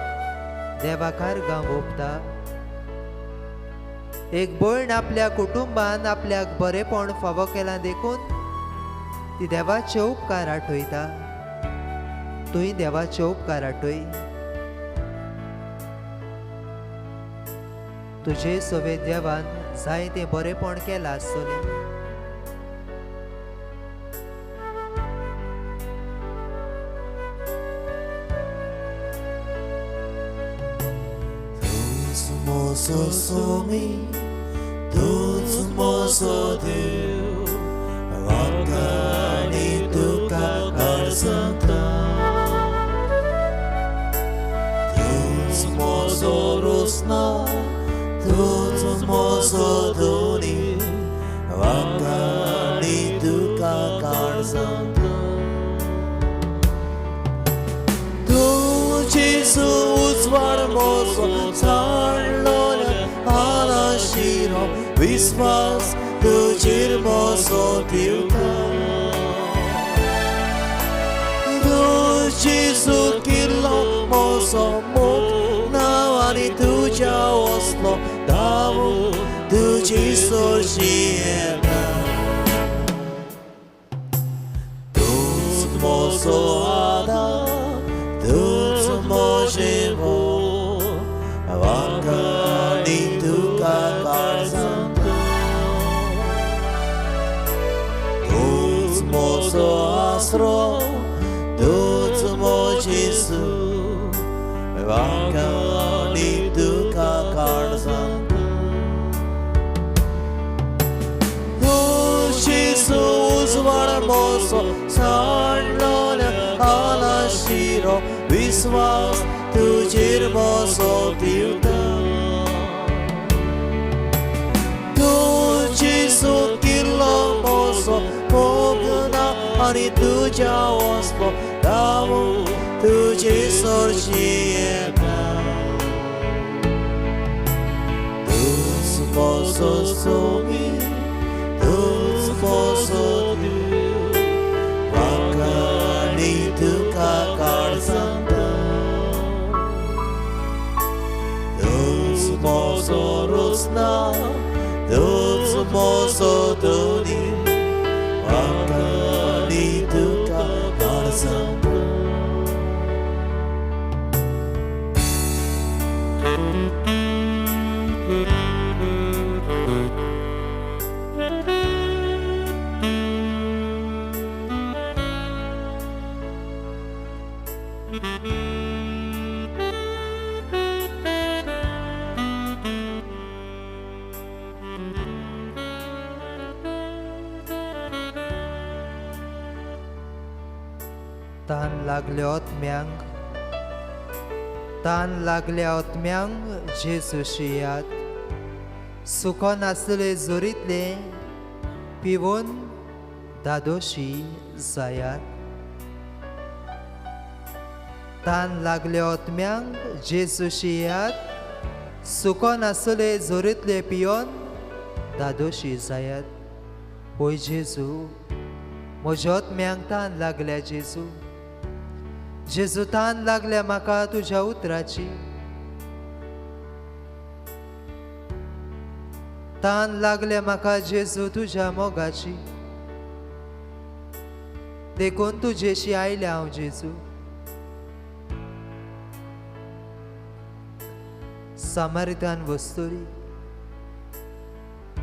देवाक आर्गां ओंपता. एक भयण आपल्या कुटुंबान आपल्याक बरेपण फावो केलां देखून ती देवाचे उपकार आठयता. तुंय देवाचे उपकार आठय. तुजे सवे देवान जायतें बरेपण केलां आसतलें. Mozo somi, तूच मोजो देव, वांकाणी तुका काळजांता. तूच मोजो रोसना, तूच मोजो धोनी, वांकाणी तुका काळजांता. तूं जेजू उजवाड मोजो आलाशिरो, विश्वास तुजेर मोजो दिवता. तूं जेजू किल्लो मोजो मोग नांव आनी तुज्या वसलो धांवूं तुजी सोरशी येता. तूंच मोजो आदार, तूंच म्हजें मोग, वांकाणी तुका काळजांता. तूंच मोजो आसरो, तूंच म्हजें सूख, वांकाणी तुका काळजांता. तूं जेजू उजवाड मोजो सांडलोल्या आलाशिरो, विश्वास तुजेर मोजो दिवता. तूं जेजू किल्लो मोजो मोग ना आनी तुज्या वसलो धांवूं तुजे सोरशी येता. तूंच मोजो सोमी, तूंच मोजो देव, वांकाणी तुका काळजांता. तूंच मोजो रोसना, तूंच मोजो धोनी, वांकाणी तुका काळजांता. तान लागल्या आत्म्यांक, तान लागल्या आत्म्यांक जेजूशी याद, सुको नासले जोरीतले पिवन दादोशी जायात। तान लागल्या आत्म्यांक जेजूशी याद, सुको नासले जोरीतले पिवन दादोशी जायात। होय जेजू, म्हज्या आत्म्यांक तान लागल्या जेजू, जेजू तान लागल्या म्हाका तुज्या उतराची, तान लागल्या म्हाका जेजू तुज्या मोगाची, देखून तुजेशी आयल्या हांव जेजू। सामारितान वस्तुरी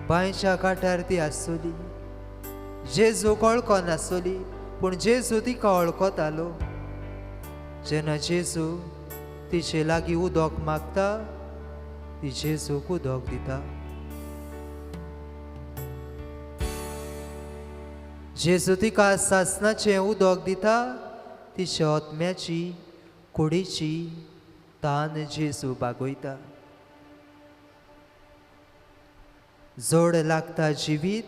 बांयच्या काठार ती आसली, जेजू वळखो नासली पूण जेजू तिका वळखतालो। जेन्ना जेजू तिचे लागीं उदक मागता ती जेजूक उदक दिता। जेजू तिका सासणाचें उदक दिता, तिच्या आत्म्याची कुडीची तान जेजू भागयता। जोड लागता जिवीत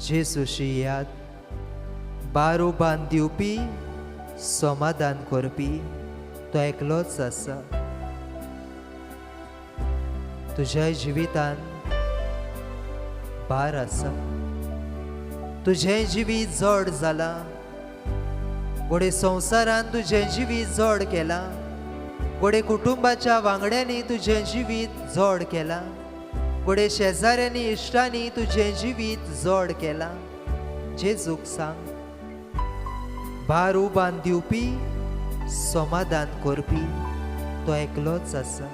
जेजूशी याद, बारू बांद दिवपी समाधान करपी तो एकलोच आसा। तुज्या जिवितान भार आसा, तुजें जिवीत जड जालां, घोडे संवसारान तुजें जिवीत जड केलां, घोडे कुटुंबाच्या वांगड्यांनी तुजें जिवीत जड केलां, घोडे शेजाऱ्यांनी इश्टांनी तुजें जिवीत जड केलां। जेजूक सांग, भार उबान दिवपी समाधान करपी तो एकलोच आसा।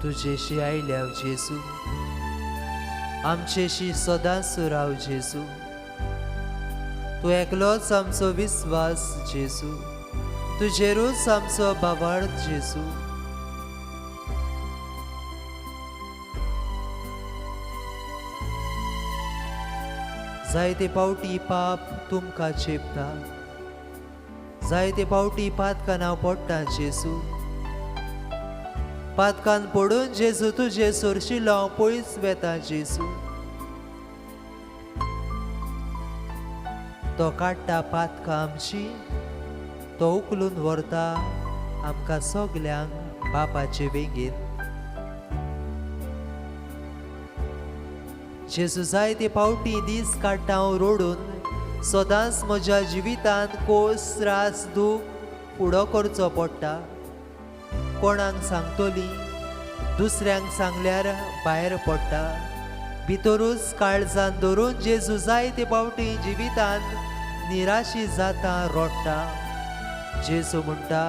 तुजेशी आयल्या जेजू, आमचेशी सदांच राव जेजू, तूं एकलोच आमचो विस्वास जेजू, तुजेरूच आमचो भावार्थ जेजू. जायते पावटी पाप तुमकां चेपता, जायते पावटी पातकान हांव पडटा जेजू. पातकान पडून जेजू तुजे सोरशिलो हांव पयस वेता जेजू. तो काडटा पातकां आमची, तो उखलून व्हरता आमकां सगल्यांक बापाचे वेंगेंत. जेजू जायते पावटी दीस काडटा हांव रोडून, सदांच म्हज्या जिवितांत कोस त्रास दूख फुडो करचो पडटा. कोणाक सांगतली, दुसऱ्यांक सांगल्यार भायर पडटा. भितरूच काळजान धरून जेजू जायते पावटी जिवितांत निराशी जाता, रोडटा. जेजू म्हणटा,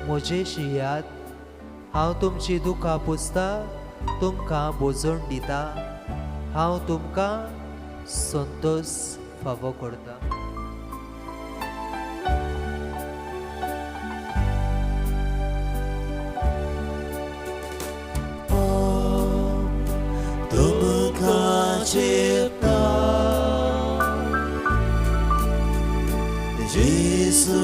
म्हजे शियात, हांव तुमची दुखां पुसता, तुमकां बोजण दिता, हांव तुमकां संतोश फावो करता. तुमकां चेपता जेजू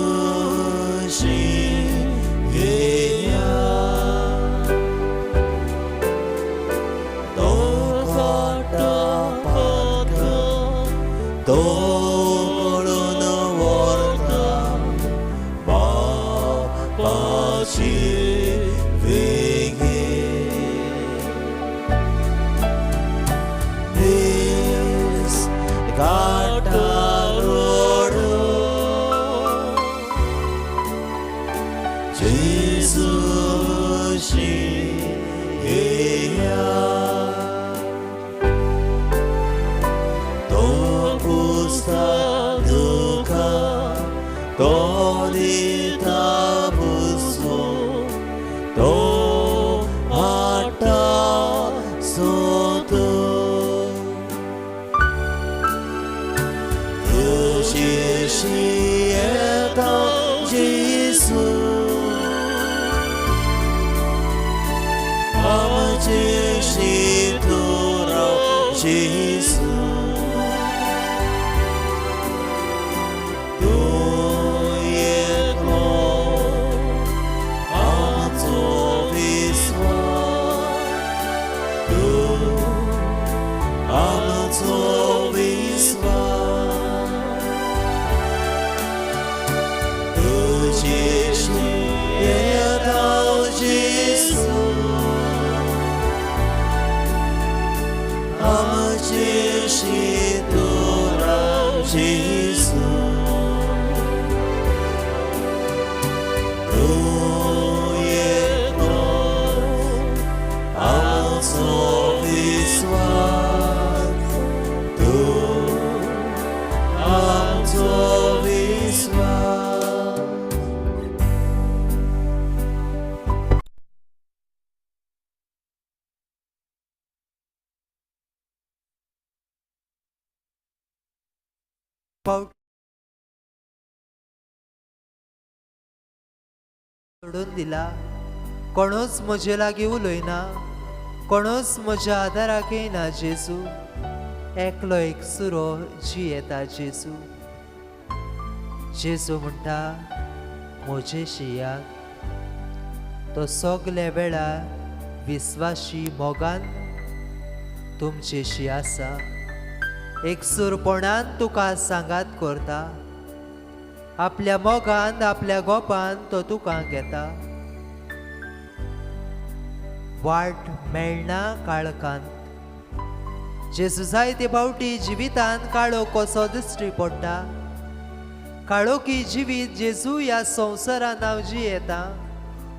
शिंया, तो काडटा पातकां, तो कळून व्हरता बापाचे वेंगेंत. दीस काडटा रोडून जेजू शिंया, तो पुसता दुखां, तो दिता बुजवण, तो हाडटा संतोश. तुजेशी येता जेजू, आमचेशी तूं राव जेजू. तूं एकलो आमचो विस्वास, तूं आमचो विस्वास. तुजेशी येता जेजू, आमचेशी तूं राव जेजू. तूं एकलो आमचो विस्वास, तूं आमचो विस्वास. पावट सोडून दिला, कोणूच म्हजे लागीं उलयना, कोणूच म्हज्या आदाराक येना जेजू. एकलो एकसुरो जियेता जेजू. जेजू म्हणटा, म्हजे शियात. तो सगल्या वेळार विस्वाशी मोगान तुमचेशी आसा. एकसूरपणान तुका सांगात करता, आपल्या मोगान आपल्या गोपान तो तुका घेता. वाट मेळना काळखांत जेजू जायते फावटी जिवितान काळो कसो दिश्टी पडटा. काळोखी जिवीत जेजू ह्या संवसारान हांव जियेता.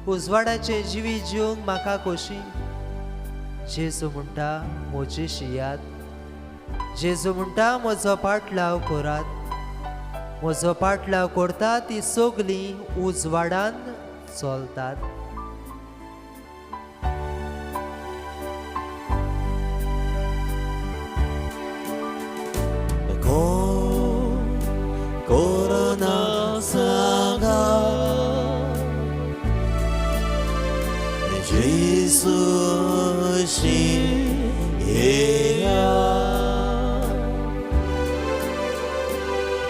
उजवाडाचें जिवीत जिवंक म्हाका खोशी. जेजू म्हणटा, म्हजी शियात. जेजू म्हणटा, म्हजो पाटलाव करात. म्हजो पाटलाव करता ती सगलीं उजवाडान चलतात. कोण कोरोना सांगा जेजूशी येया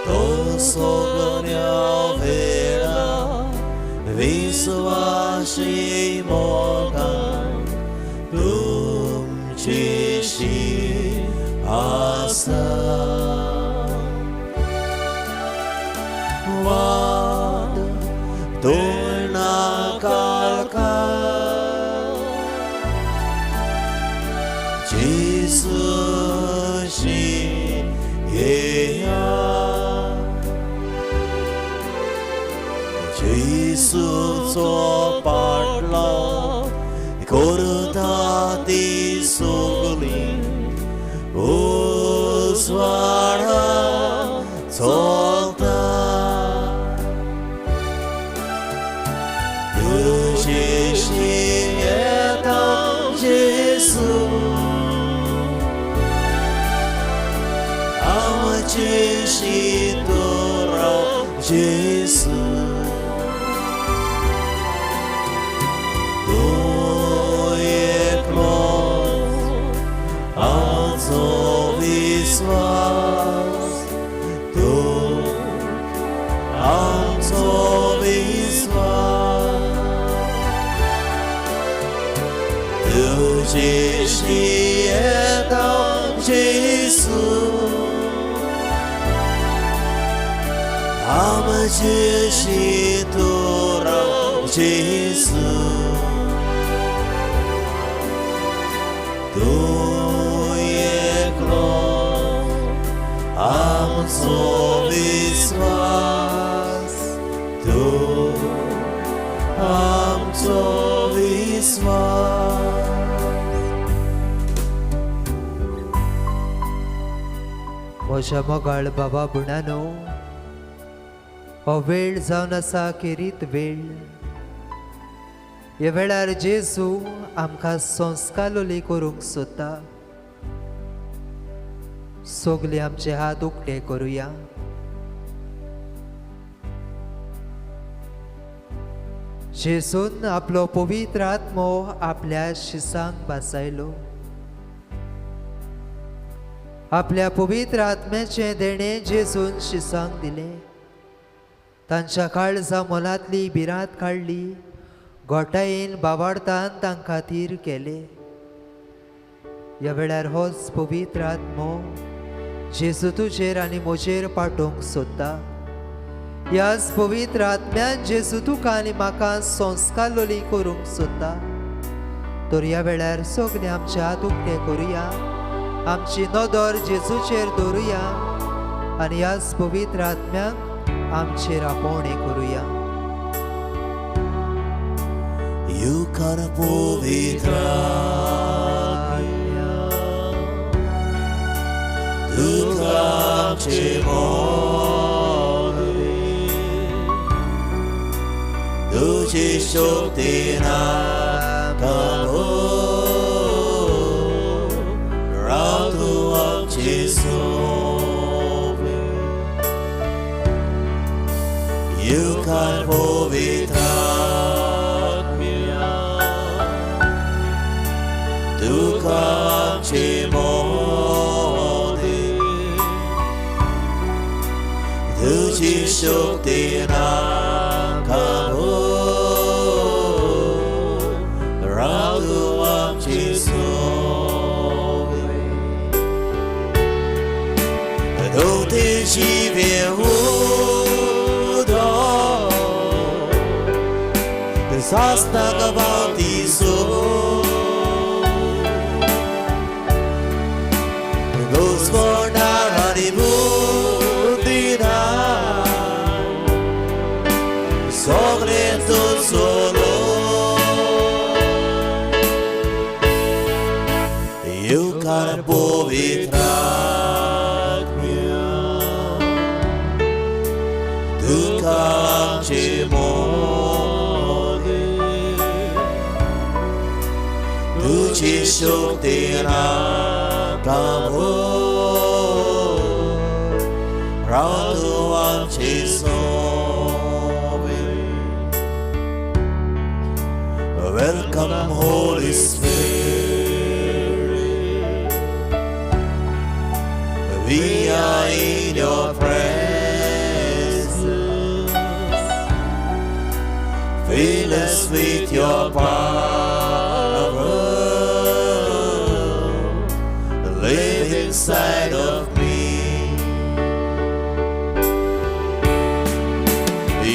तो सगळ्या वेळा विश्वासी मोगान तुमचेशी आसा. वाट तोंडा काळखा जेजूशी येया जेजूचो पाटलो करता ती सगळी उजवाडा चलता. तुजेशी येता जेजू आमचेशी तूं राव जेजू. तूं एकलो आमचो विस्वास तूं आमचो विस्वास. तुजेशी येता जेजू आमचेशी तूं राव जेजू. तूं एकलो आमचो विस्वास तूं आमचो विस्वास. म्हज्या मोगाळ बाबा भुणानो, हो वेळ जावन आसा खेरीत वेळ. ह्या वेळार जेजू आमकां संस्कालोली करूंक सोदता. सगळे आमचे हात उक्ते करुया. जेजून आपलो पवित्र आत्मो आपल्या शिसांक भासायलो. आपल्या पवित्र आत्म्याचें देणें जेजून शिसांक दिलें. तांच्या काळजा मनांतली भिरांत काडली, गोटायेन बावाडतान तांकां थीर केले. ह्या वेळार होच पवित्र आत्मो जेजू तुजेर आनी म्हजेर पाठोवंक सोदता. ह्याच पवित्र आत्म्यान जेजू तुका आनी म्हाका संस्कार लोली करूंक सोदता. तर ह्या वेळार सगळे आमचे हात उक्ते करुया, आमची नदर जेजूचेर दवरुया आनी ह्याच पवित्र आत्म्याक आमचेर आपोवणें करुया. युकार पवित्र आत्म्या तुका आमचे मोदी तुजी शक्ती नाका राव तूं आमचे सोबे. युकार पवित्र आत्म्या तुका आमचे मोदी तुजी शक्ती नाका राव तूं आमचे सोबे. दोते जिवे उदक सासनाक बावतीसो घुसपणार आनी बुद्धिना सगळें तूं चलो. युकार पवित्र आत्म्या तुका आमचे मोदी तुजी शक्ती नाका राव तूं आमचे सोबे. Welcome Holy Spirit. We are in your presence. Fill us with your power. Live inside of me.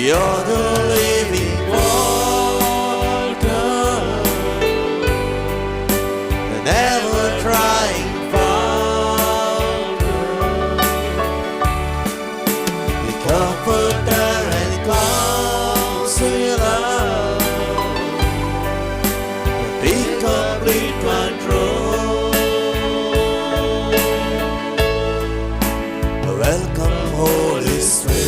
You're the living water, never drying fountain, the comforter and counselor, take complete control. Welcome, Holy Spirit.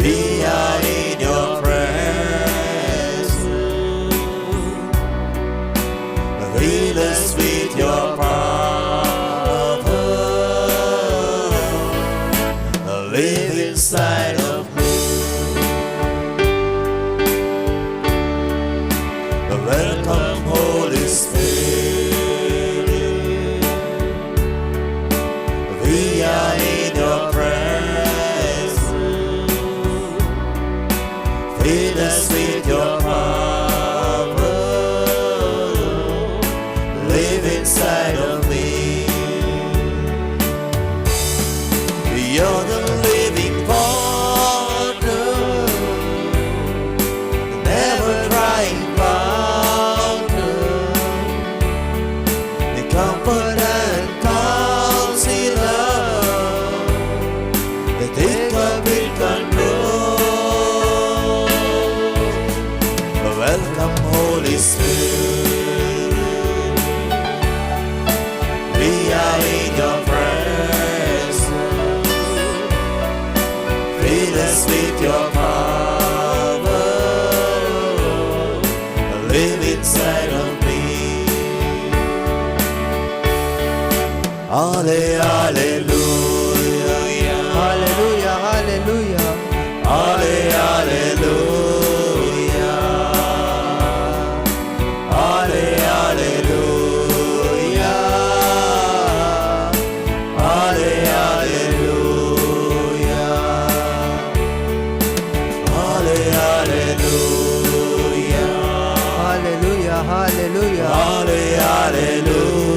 We are in your presence. Fill us with your power. Live inside of me. Welcome, Holy Spirit. We are in your presence. Fill us with your power. Live inside of me. You're the living water, never drying fountain, the comfort and counselor, take complete control. Welcome, Holy Spirit. We are in your presence. Fill us with your power. Live inside of me. Alle, Alleluia. Hallelujah, hallelujah. Alle, Alleluia. Alle, Alleluia. Alle, Alleluia. Alle, Alleluia. Hallelujah, hallelujah. Alle, Alleluia.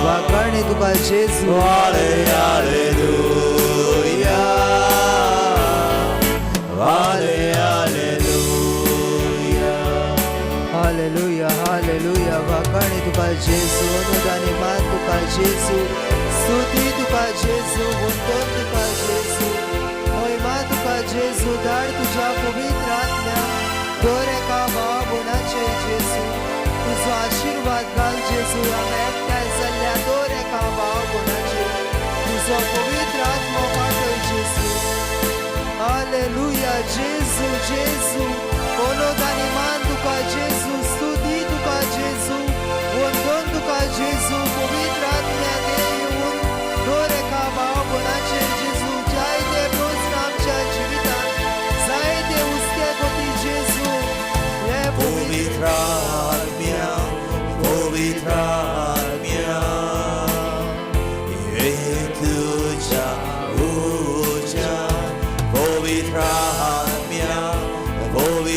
वाखाणे तुका जेजू. Alle, Alleluia. Alle, Alleluia. Hallelujah, hallelujah. वाखाणे तुका जेजू. अनुदाने मान तुका जेजू. स्तुती तुका जेजू. वंदन तुका जेजू. महिमा तुका जेजू. धाड तुझ्या पवित्र आत्म्या दर एका भाव भयणाचेर जेजू. तुजो आशिर्वाद घाल जेजू. हांगा एकठांय जाल्ल्या दर एका भाव भयणाचेर तुजो पवित्र आत्मो पाठय जेजू. हालेलुया जेजू, जेजू. ओनोद आनी मान तुका जेजू. स्तुती तुका जेजू. वंदन तुका जेजू. पवित्र आत्म्या येवन दर एका भाव भयणाचेर जेजू जायते प्रस्न आमच्या जिवितांत, जायते हुस्के गती जेजू हे पवित्र आत्म्या, पवित्र आत्म्या, ये तुझ्या उज्या. पवित्र आत्म्या, पवित्र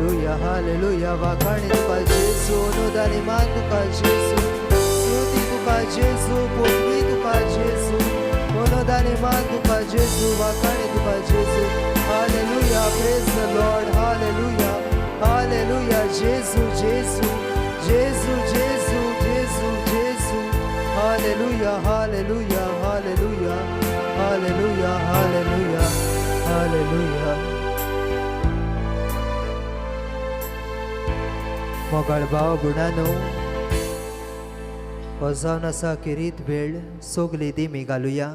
Hallelujah, hallelujah. वाखाणी तुका जेजू, अनुदानी मान तुका जेजू, स्तुती तुका जेजू, पदवी तुका जेजू, अनुदानी मान तुका जेजू, वाखाणी तुका जेजू. Hallelujah, praise the Lord. Hallelujah, hallelujah. जेजू, जेजू, जेजू, जेजू, जेजू, जेजू. Hallelujah, hallelujah, hallelujah, hallelujah, hallelujah, hallelujah. मोगाळ भाव भयणांनो, हो जावन आसा खेरीत वेळ, सगली दिमी घालुया.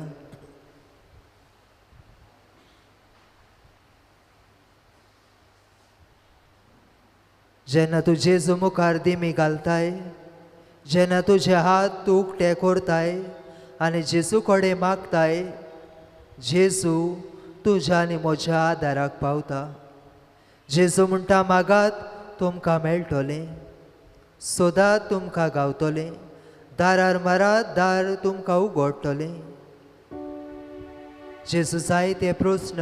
जेन्ना तूं जेजू मुखार दिमी घालताय, जेन्ना तुजे हात तूं उक्ते करताय आनी जेजू कडेन मागताय, जेजू तुज्या आनी म्हज्या आदाराक पावता. जेजू म्हणटा, मागात तुमकां मेळटलें, सोदात तुमकां गावतलें, दारार मारात दार तुमकां उगडटलें. जेजू जायते प्रस्न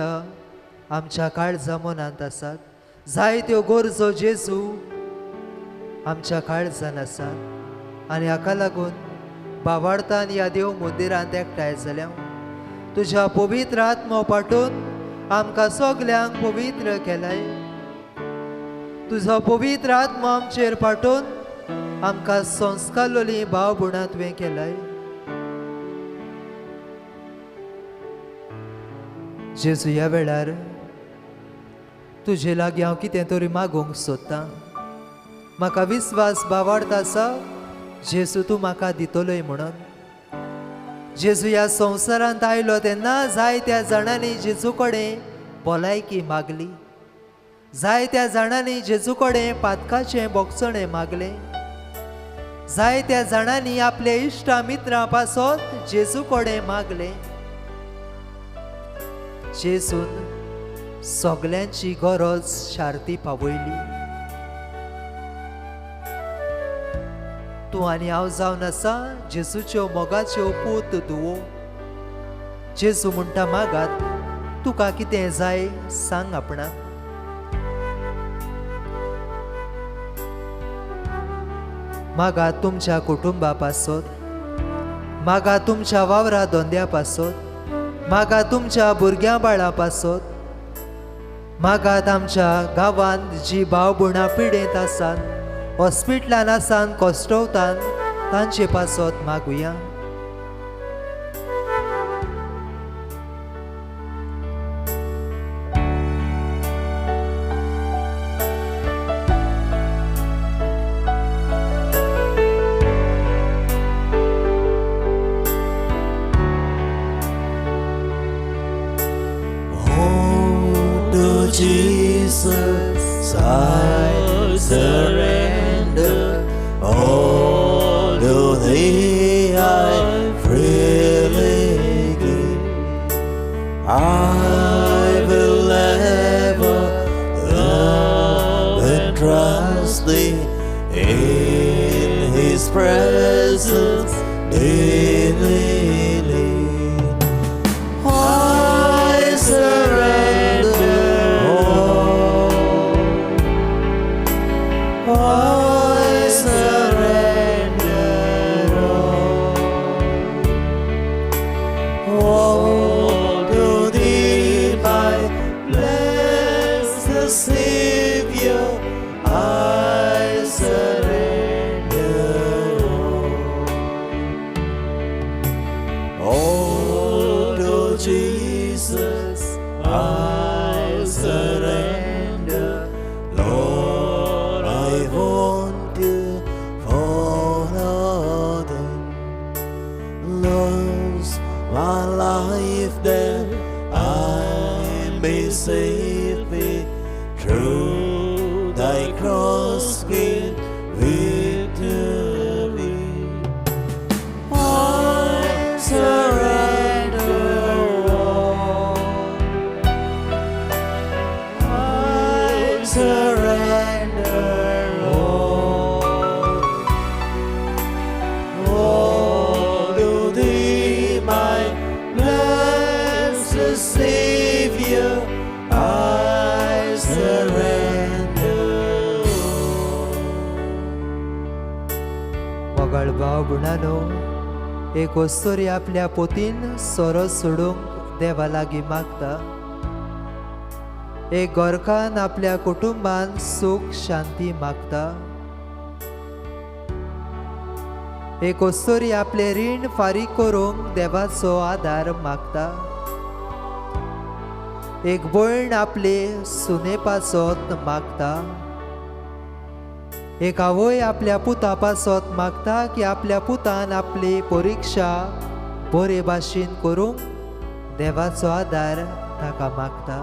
आमच्या काळजा मनांत आसात, जायत्यो गरजो जेजू आमच्या काळजान आसात आनी हाका लागून बावार्थान ह्या देव मंदिरांत एकठांय जाल्या. तुज्या पवित्र आत्मो पाठोवन आमकां सगल्यांक पवित्र केलाय. तुजो पवित्र आत्मो आमचेर पाठोवन आमकां संस्कारलोली भाव भयणां तुवें केलाय. जेजू ह्या वेळार तुजे लागीं हांव कितें तरी मागूंक सोदतां. म्हाका विस्वास बावार्थ आसा जेजू तूं म्हाका दितलोय म्हणून. जेजू ह्या संवसारांत आयलो तेन्ना जायत्या जाणांनी जेजू कडेन भलायकी मागली, जायत्या जाणांनी जेजू कडेन पातकाचें बोगसणें मागलें, जायत्या जाणांनी आपल्या इश्टा मित्रां पासत जेजू कडेन मागलें. जेजून सगल्यांची गरज शार्ती पावयली. तूं आनी हांव जावन आसा जेजूच्यो मोगाच्यो पूत धुवो. जेजू म्हणटा, मागात, तुका कितें जाय सांग आपणाक. मागात तुमच्या कुटुंबा पासत, मागात तुमच्या वावरा धंद्या पासत, मागात तुमच्या भुरग्यां बाळां पासत, मागात आमच्या गांवांत जी भाव भयणां पिडेंत आसात, हॉस्पिटलान आसान कश्टवतान तांचे पासत मागुया. Jesus, I surrender all to Thee, I freely give. I will ever love and trust Thee in His presence daily live. I surrender all. I surrender all. All to Thee, my blessed Savior, I surrender all. All to Jesus, I surrender. Lord, I want to follow Thee. Lose my life that I may save me through Thy cross great victory. I surrender all. I surrender all. All to Thee, my blessed Savior, I surrender मोगाळ भाव भयणांनो, एक वस्तोरी आपल्या पोतीन सोरो सोडूंक देवा लागीं मागता. एक गोरकान आपल्या कुटुंबान सूख शांती मागता. एक वस्तोरी आपले रीण फारीक करूंक देवाचो आदार मागता. एक भयण आपले सुने पासत मागता. एक आवय आपल्या पुता पासत मागता की आपल्या पुतान आपली परिक्षा बरे भाशेन करूंक देवाचो आदार ताका मागता.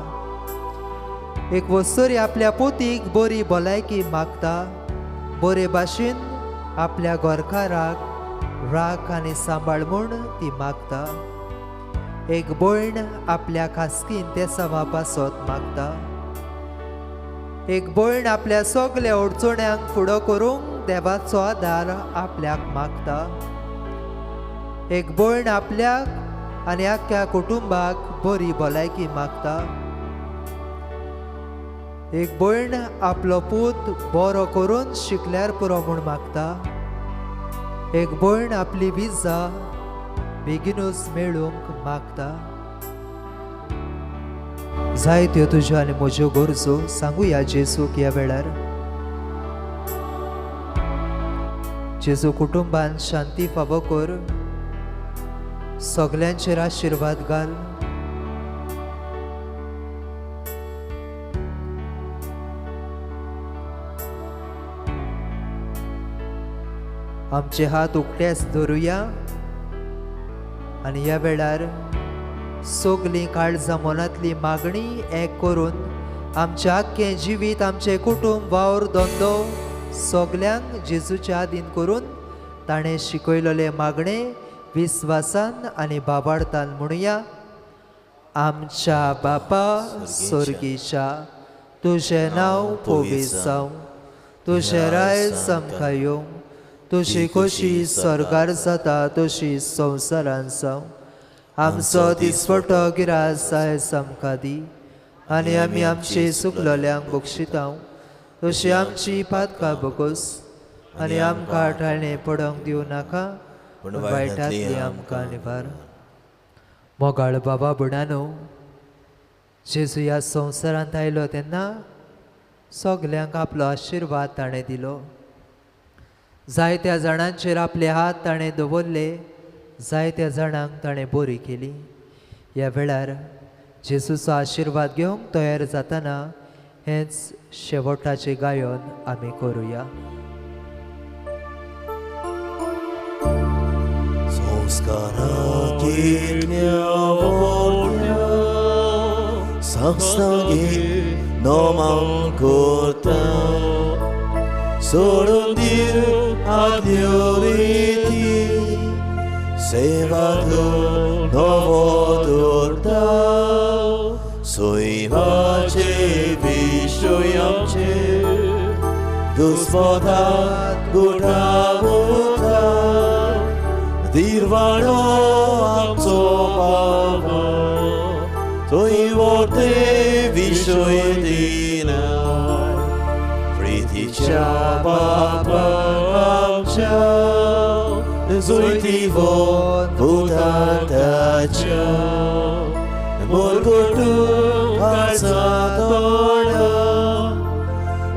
एक वस्तोरी आपल्या पोतीक बरी भलायकी मागता. बरे भाशेन आपल्या घरकाराक राख आनी सांबाळ म्हूण ती मागता. एक भयण आपल्या खासगीन तेसांवा पासत मागता. एक भयण आपल्या सगल्या अडचण्यांक फुडो करूंक देवाचो आदार आपल्याक मागता. एक भयण आपल्याक आनी आख्ख्या कुटुंबाक बरी भलायकी मागता. एक भयण आपलो पूत बरो करून शिकल्यार पुरो म्हूण मागता. एक भयण आपली विजा बेगीनूच मेळूंक मागता. जायत्यो तुज्यो आनी म्हज्यो गरजो सांगुया जेजूक ह्या वेळार. जेजू कुटुंबान शांती फावो कर, सगल्यांचेर आशिर्वाद घाल. आमचे हात उकतेच धरुया आनी ह्या वेळार सगलीं काळजां मनांतली मागणी एक करून आमचें आख्खें जिवीत, आमचें कुटुंब, वावर, धंदो सगल्यांक जेजूच्या आदीन करून ताणें शिकयलेलें मागणें विस्वासान आनी बाबार्थान म्हणुया. आमच्या बापा स्वर्गीच्या, तुजें नांव पवित्र जावं, तुजें राय आमकां येवं, तुजी खोशी स्वर्गार जाता तशी संवसारान जावं. आमचो दिसपटो गिरास आयज आमकां दी आनी आमी आमचे चुकलोल्यांक बक्षितांव तशी आमची पातकां बगोस आनी आमकां ठाणे पडोवंक दिवं नाका, पूण वायटांतली आमकां निवार. मोगाळ बाबा भयणांनो, जेजू ह्या संवसारांत आयलो तेन्ना सगल्यांक आपलो आशिर्वाद ताणें दिलो. जायत्या जाणांचेर आपले हात ताणें दवरले, जायत्या जाणांक ताणें बरी केली. ह्या वेळार जेजूचो आशिर्वाद घेवंक तयार जातना हेंच शेवटाचें गायन आमी करुया. सोडून दिव आदल्यो रिती, सेवा तूं नवो दवरता. सैमाचे विशय आमचे दुस्पदात गुठावता, दिर्वाणो आमचो बाबा थंय व्हरते विशय दिना. प्रितीच्या बाबा आमच्या जोयतीवो भुताच्या मोरगोटू काळजा तोंडा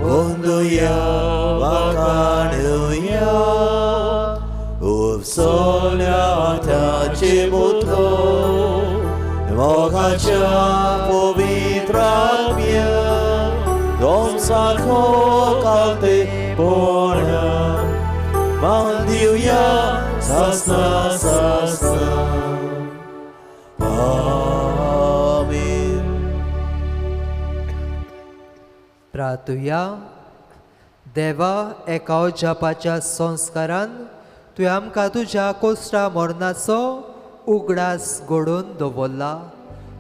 गोंदुया वाकाणुया उपसोल्या ताचे मुतो मोगाच्या पवित्रात्म्या दोन सारको कालते पोणा मान दिवया सासना सासना. आमेन. प्रार्थुया. देवा, एका जापाच्या संस्कारान तुवें आमकां तुज्या कोस्टा मरणाचो उगडास घडोवन दवरला,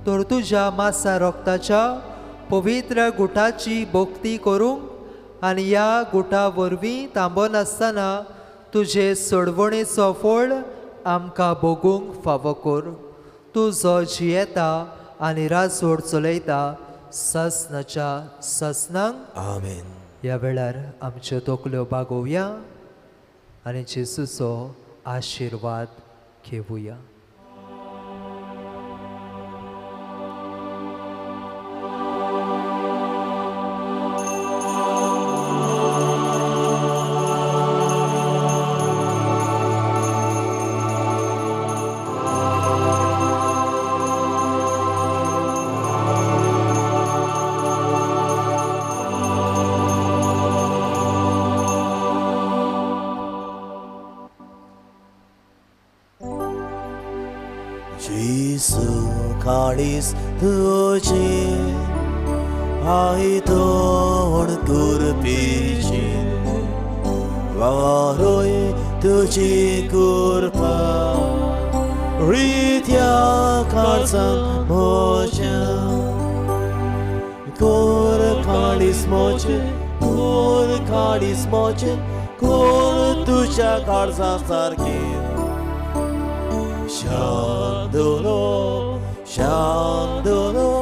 तर तुज्या मासा रोगताच्या पवित्र गुटाची भक्ती करूंक आनी ह्या गुटा वरवीं थांबनासतना तुजे सोडवणेचो फळ आमकां भोगूंक फावो कर. तूं जो जियेता आनी राजवट चलयता ससनाच्या ससनांक. आमेन. ह्या वेळार आमच्यो तकल्यो बागोवया आनी जेजूचो आशिर्वाद घेवया. काळीस तुजी आयतोण कुरपीची वारोय तुजी कुरपा रित्या काळजान म्हज्या कोर काळीस म्हजें कोर काळीस म्हजें कोर तुज्या काळजा सारकें शांदुलो शांदुलो.